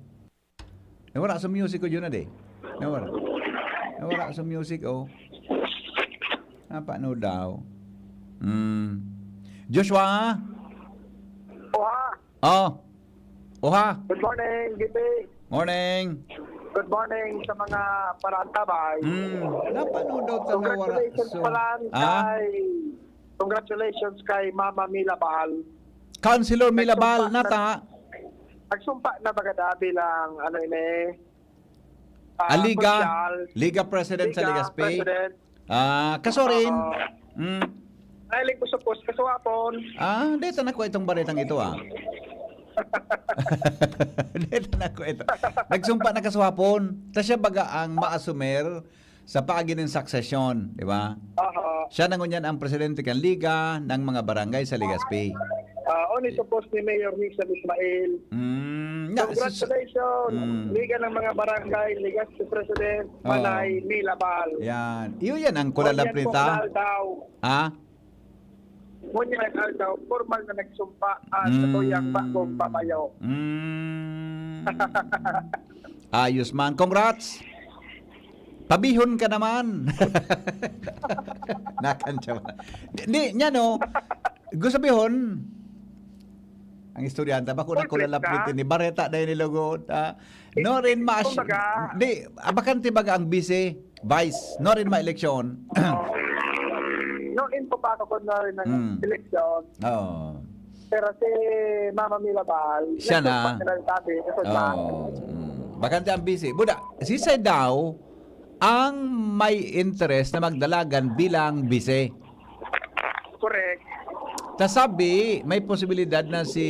Nawara sa music ko yun na, de. Nawara. Nawara sa music, oh. Ah, paano daw? Hmm. Joshua? Oha! Oh. Oha! Good morning, G P. Morning! Good morning sa mga paraantabay. Hmm. Napano daw sa nawara? Congratulations So, pala ah? kay Congratulations kay Mama Mila Bahal. Councilor Milabal, Nagsumpa na- nata? Nagsumpa na baga da bilang ano ini? Ah, ah, Liga, official. Liga President sa Liga Legazpi. President. Ah, kasorin. Oo. Mm. Nahiling ko sa post, kaswapon. Ah, dito na ko itong baretang ito, ah. Dito na ko ito. Nagsumpa na kaswapon. Ta siya baga ang maasumer sa paagi nin succession, di ba? Aha. Siya na ngunyan ang presidente kan Liga ng mga barangay sa Legazpi. Ah, only supposed ni Mayor Hisham Ismail. Mm, na, si- Congratulations! Mm. Liga ng mga barangay, Legazpi President, Oo. Manay, Milabal. Yan. Iyo yan ang kulalap Ngunyan nita. po, aldaw. Ha? Ngunyan aldaw, formal na nagsumpa ang Mm. katuyang bagong pamayo. Mm. Ayos man. Congrats! Pabihon ka naman. Nakantsa ba? Di, di, niya no. Gusto bihon, ang estudyante, bako na Full kulalap plate ka? Ni Bareta na yung nilugod. Ah, no rin mas, Kumbaga- di, ah, bakante baga ang vice, vice, no rin ma-eleksyon. No, info pa ako kung na rin ng Mm. eleksyon. Oo. Pero si Mama Milabal, Siya na. nagsupport na lang sabi, kasi Oo. Mm. Bakante ang vice. Buda, si Sir daw ang may interest na magdalagan bilang vice. Correct. Ta sabi, may posibilidad na si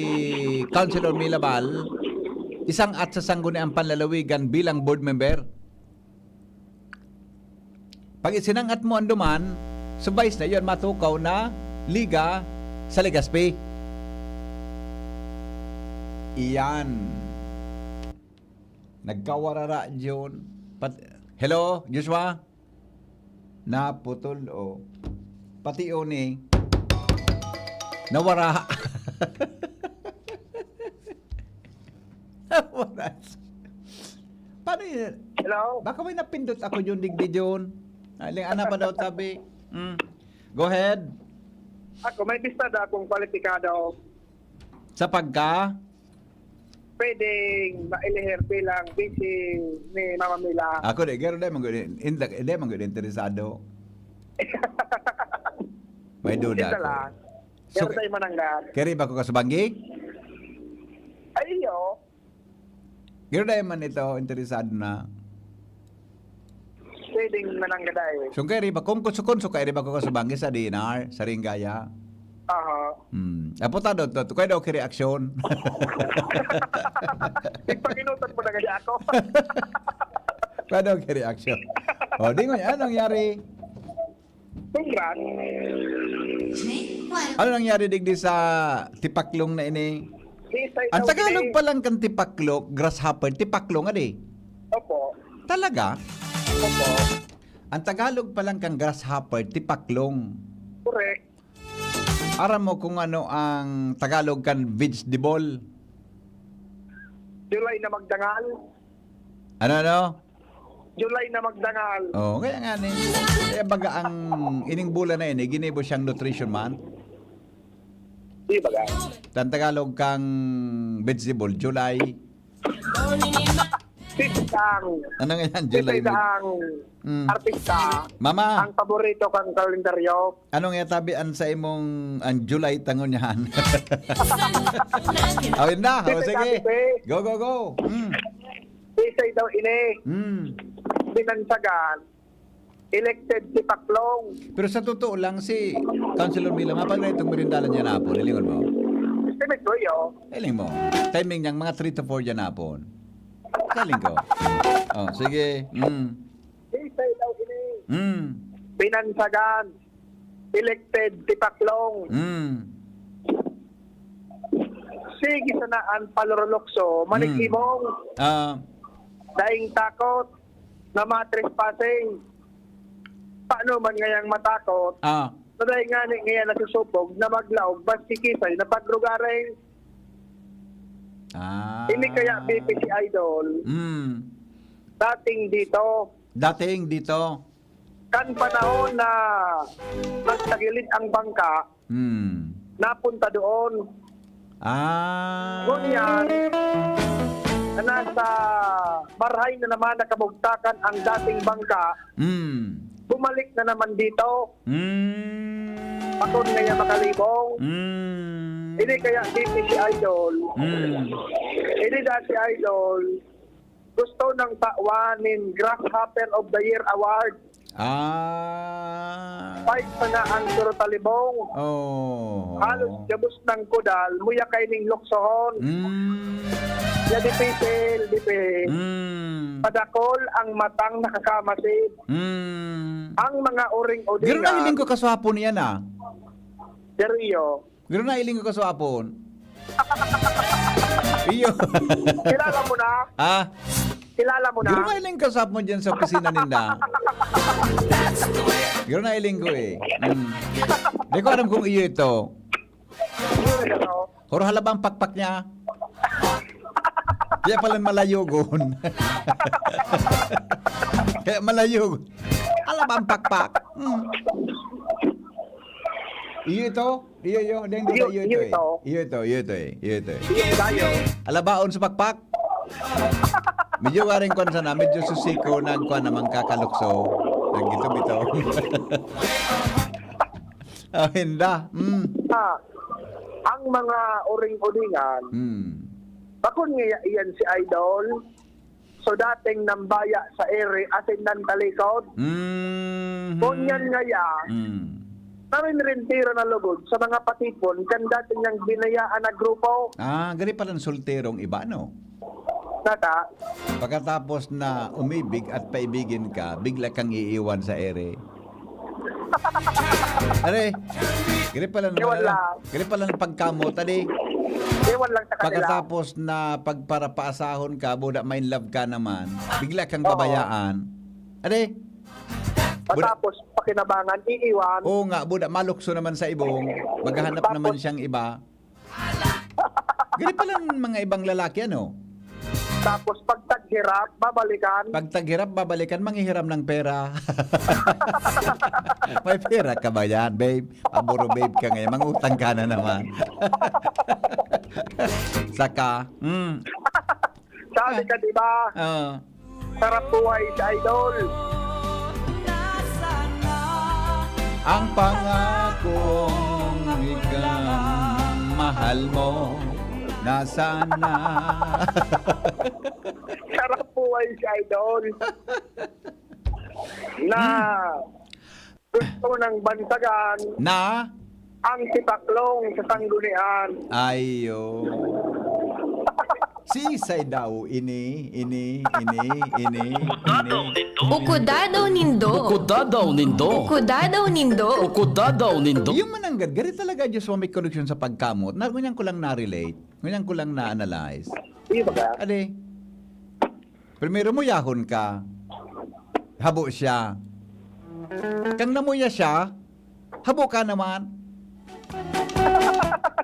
Councilor Milabal isang at sa sangguniang panlalawigan bilang board member. Pag isinangat mo ang duman, subay na yon matukaw na liga sa Legazpi. Iyan. Nagkawarara, Jun. Pat-, hello, Joshua? Naputol, o. Pati Oni. Nawara. Nawara. Paano yun? Hello? Baka may napindot ako, Jun, digdi, Jun. Aling ana pa daw tabi. Mm. Go ahead. Ako, may bista daw akong kwalipikado. Sa pagka? Pwedeng mailihir bilang V C ni Mama Mila. Ako di, garo di man gud, hindi, hindi man gud interesado. May duda Isa ako. lang. So, Pero sa imo nang lahat. Kaya ba ko kasubanggi? Ay, iyo. Garo di man ito, interesado na. Pwedeng mananggad ay. So, kaya riba, kung kunsukon, so kaya riba ko kasubanggi sa D N R, sa Ringgaya. Aha. Hmm. Apo ta, dot, dot, kaya daw ki reaksyon. Ipaginutan mo na kaya ako. Kaya daw ki reaksyon. O, di mo yan, anong nangyari? Congrats. Ano nangyari digdi sa tipaklong na ini? Di sa Ang ikaw, Tagalog di. pa lang kan tipaklok, grasshopper, tipaklong, adi? Opo. Talaga? Opo. Ang Tagalog pa lang kan grasshopper, tipaklong. Correct. Aram mo kung ano ang Tagalog kan vegetable? July na magdangal. Ano, ano? July na magdangal. Oh, kaya nga ni. Kaya baga ang ining bulan na ini, ginibo siyang nutrition month. Di ba, guys? Tan Tagalog kang vegetable, July. Pisang. Ano nga yan, July? Pisang. Mm. Artista. Mama. Ang paborito kang kalendaryo. Anong yatabi an sa imong, ang July tangon niyan? Awin na. O, Pisay sige. Dati, pe. Go, go, go. Mm. Pisay daw ini. Mm. Binansagan. Elected si Paklong. Pero sa totoo lang, si Councilor Mila, mapala itong merindalan niya na po, nilingon mo? Estimate ko, iyo. Hiling mo. Timing niyang mga three to four dyan hapon. Hiling ko. Oh, sige. Mm. Pisay daw ini. Mm. Binansagan. Elected si Paklong. Mm. Sige sana ang palorolokso, Mm. manikimong. Ah. Daing takot na matrespassing. Paano man ngayang matakot? Ah. Na dahil nga ni ngayon nasusupog na maglaog, maski kisay na paglugaring. Ah. Ini kaya B P C Idol. Mm. Dating dito. Dating dito. Kan panahon na nagtagilid ang bangka, Hmm. napunta doon. Ah. Ngunyan, na nasa marhay na naman na kabugtakan ang dating bangka, Hmm. bumalik na naman dito. Hmm. Pakon ngaya makalibong. Hmm. Ini kaya D P C Idol. Hmm. Ini dati Idol. Gusto nang tawan nin Grasshopper of the Year Award. Ah. Fight pa na ang Suro Talibong. Oh. Halos gabos ng kudal, muya kaining luksohon. Mm. Ya dipicil, dipicil. Mm. Padakol ang matang nakakamasid. Mm. Ang mga uring-uringan. Pero nahiling ko kaswapo niyan, ah. Pero iyo. Pero nahiling ko kaswapon. Iyo. Kilala mo na? Ha? Kilala mo na? Pero nahiling kaswapon dyan sa opisina ninda. Pero nahiling ko eh. Mm. Di ko alam kung iyo ito. Ano? Horo halaba ang pakpak niya. Kaya pala malayogon. Kaya malayogon. Halaba ang pakpak. Mm. Iyo ito? Iyo, iyo. Hindi, hindi, Iyo, iyo ito iyo eh. ito. Iyo ito, iyo ito eh. Iyo ito eh. Iyo tayo. Alabaon sa pakpak. Medyo waring kwan sana, medyo susiko, nagkwan naman kakalukso. Nagito-bito. Ah, hinda. Mm. Ah, ang mga uring-uringan, Mm. bakon nga iyan si Idol, so dating nambaya sa ere, asin nan talikod. Mm. Ngunyan ngaya, Mm. narinrintira na lugod sa mga patipon kan dating niyang binayaan na grupo. Ah, gari palang solterong iba, no? Nata? Pagkatapos na umibig at paibigin ka, bigla kang iiwan sa ere. Are, gari pala Ewan naman, lang. gari pala ng pagkamot, adi. Ewan lang sa kanila. Pagkatapos na pagparapaasahon ka, buda ma-in love ka naman, bigla kang Oo. babayaan. Ade? Buda- Matapos, pakinabangan, iiwan. Oo nga, buda, malukso naman sa ibong, maghahanap Tapos naman siyang iba. Gani palang mga ibang lalaki, ano? Tapos, pag taghirap, babalikan. Pag taghirap, babalikan, manghihiram ng pera. May pera ka ba yan, babe? Paboro, babe ka ngayon. Mangutang ka na naman. Saka, mm. Sabi ka, di ba? Ah. Sarap buhay si Idol. Ang pangakong ikaw, mahal mo, nasaan na? Sarap buhay si Idol. Na Hmm. gusto ng bansagan Na? ang tipaklong sa sanggunian. Ayo. Sisay daw ini, ini, ini, ini, Ukuda daw ini. nindo. Ukuda daw nindo. Ukuda daw nindo. Ukuda daw nindo. Ukuda daw nindo. Yung mananggad, gari talaga, Diyos mo, may koneksyon sa pagkamot. Na, ngunyan ko lang na-relate. Ngunyan ko lang na-analyze. Iyo ba ka? Ade, primero muyahon ka. Habo siya. Kang namuya siya, habo ka naman.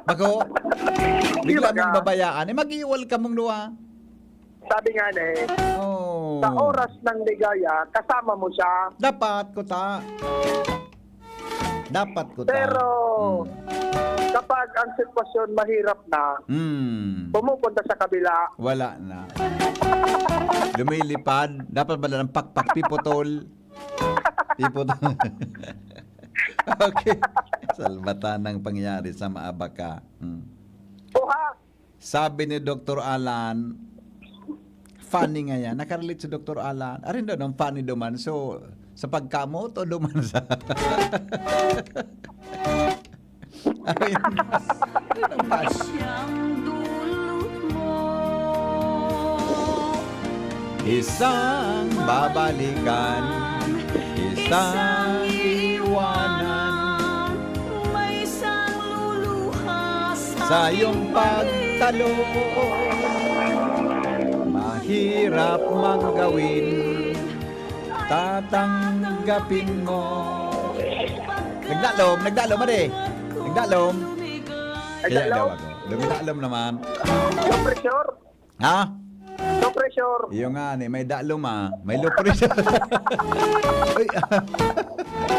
Bako, bigla Di ba mong ka? babayaan. Eh, mag-iwal ka mong duwa. Sabi nga na eh, Oh. sa oras ng ligaya, kasama mo siya. Dapat, kuta. Dapat, kuta. Pero, Hmm. kapag ang sitwasyon mahirap na, Hmm. pumupunta sa kabila. Wala na. Lumilipad. Dapat ba lang pakpak, piputol? Piputol. Okay. Salbatan ng pangyayari sa maabaka. Hmm. Oha! Sabi ni Doktor Alan, funny nga yan. Nakarelate si Doktor Alan. Arin daw, nung funny duman. So, sa pagkamot o duman sa... Arin, arin ang funny. Siyang dulot mo. Isang babalikan, isang iiwanan. May isang luluha sa iyong pagtalo. Mahirap mang gawin, tatanggapin mo. Nagdalom, nagdalom, ade. Nagdalom. Kaya Nagdalom? daw ako. Lumidalom naman. Low pressure. Ha? Low pressure. Iyo nga ni, may dalom, ah. May low pressure. Uy.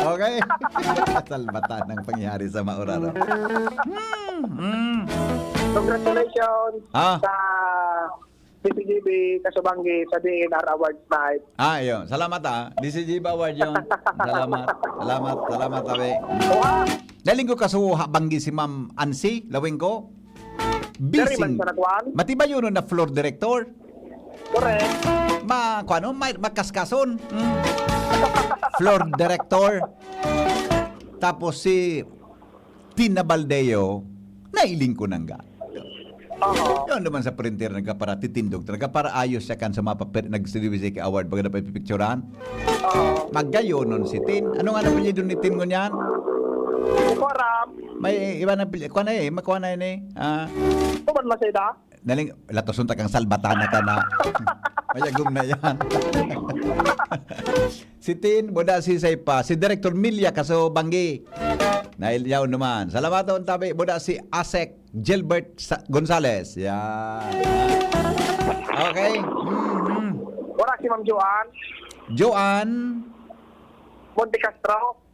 Okay. Salbatan ng pangyayari sa mauraro. Hmm, hmm. Congratulations Ha? sa D C G B Kasubanggi sa D N R Awards Night. Ah, iyo. Salamat, ah. D C G B Award yun. Salamat. Salamat. Salamat, tabi. Wow! Nalinggo ka sa ha-, banggi si Ma'am Ansi, lawing ko. Diri man Bising. siya nagkuhan? Matibayonon na floor director. Correct. Ma-, kuano, may, makaskason. Mm. Floor director. Tapos si Tina Baldeo, nailing ko nangga. Oo. Yun naman sa printer, nagkaparatitindog. Nagkaparaayos siya kan sa mga papel, nag-, C D B C K Award, baga na pipicturan. Oo. Magayonon si Tin. Ano nga na apelyido ni Tin ngunyan? Hindi ko alam. May iba na apelyido. Kuha na eh. Makuha na yun eh. Ah. Ito man masayda? Naling, latoson ta kang salbatana ka na. Mayagom na yan. Si Tin, buda si Saipa. Si Director Milya, kaso banggi. Nailyaw naman. Salamaton, tabi. Buda si Asek Gilbert Sa-, Gonzales. Yan. Okay. Mm-hmm. Wala si Ma'am Joanne. Joanne. Monte Castro.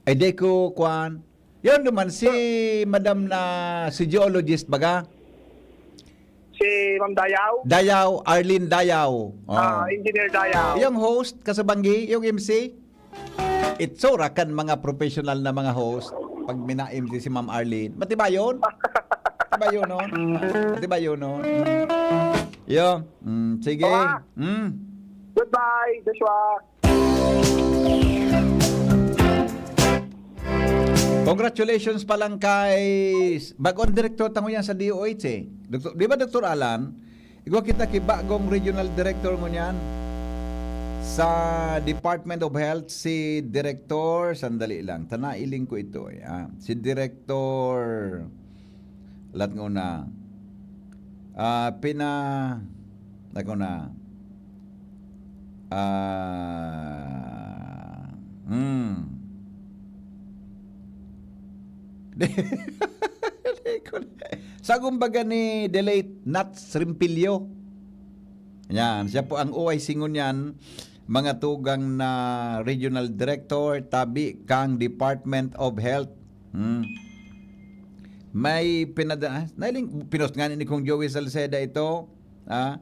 Ay, di ko, kwan. Yun naman, si Madam na, si geologist, baga? Si Ma'am Dayaw. Dayaw, Arlene Dayaw. Oh. Ah, Engineer Dayaw. Yung host, kasabanggi, yung M C, itsura kan mga professional na mga host. Pag mina-M C si Ma'am Arlene, matibayon? Matibayon, no? Matibayon, no? Mm. Yo, mm, sige. Owa. Mm. Goodbye, Joshua. Congratulations pa lang kay s-, bagong direktor tango yan sa D O H eh. Doktor, di ba, Doktor Alan? Igwa kita kay bagong regional director ngunyan sa Department of Health, si Director, sandali lang, ta nailing ko ito eh. Ah, si Director, lat nguna, Ah, pina-, ako na. Ah, hmm. Di ko na, sagumbaga ni the late Nats Rimpilyo. Yan, siya po ang O I C ngunyan, mga tugang na Regional Director, tabi kang Department of Health. Hmm. May pinada-, ah, nailing, pinost nga ni Kong Joey Salceda ito. Ah,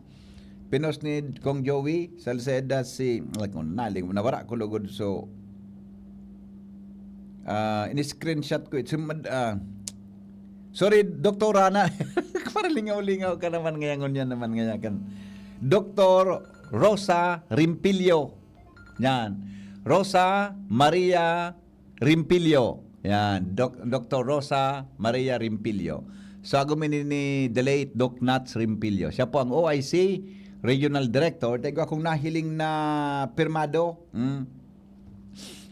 pinost ni Kong Joey Salceda si, like, naling, nawara ko lugod. So, ah, in-screenshot ko. It's, ah, sorry, Doktora na. Para lingaw-lingaw ka naman ngayon, ngunyan naman ngayon kan Doktor Rosa Rimpilyo. Yan. Rosa Maria Rimpilyo. Yan. Doc-, Doktor Rosa Maria Rimpilyo. So, agom ini ni the late Doc Nats Rimpilyo. Siya po ang O I C Regional Director. Tayo akong nahiling na pirmado. Hmm.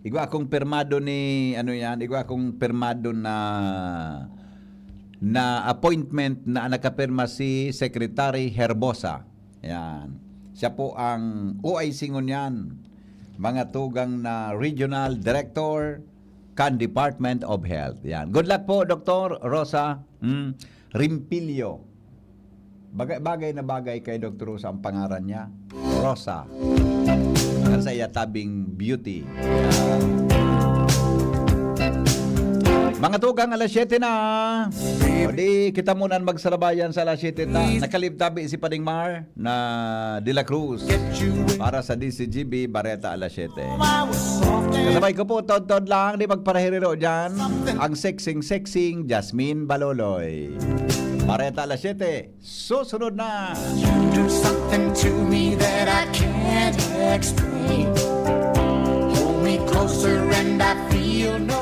Igwa akong pirmado ni, ano yan, igwa akong pirmado na, na appointment na nakapirma si Secretary Herbosa. Yan. Siya po ang O I C ngunyan. Mga tugang na Regional Director kan Department of Health. Yan. Good luck po, Doktor Rosa. Hmm. Rimpilyo. Bagay, bagay na bagay kay Doktor Rosa ang pangaran niya. Rosa. Ang sa iya tabing beauty. Mga tugang, alas siyete na. O di, kita muna ang magsalabayan sa alas siyete ta. Nakalibtabi si Pading Mar na De La Cruz para sa D C G B Bareta alas siyete. Kasabay ko po, tod-tod lang, di magparahiriro dyan, ang sexing-sexing Jasmine Baloloy. Bareta alas siyete. Susunod na. You do something to me that I can't explain. Hold me closer and I feel no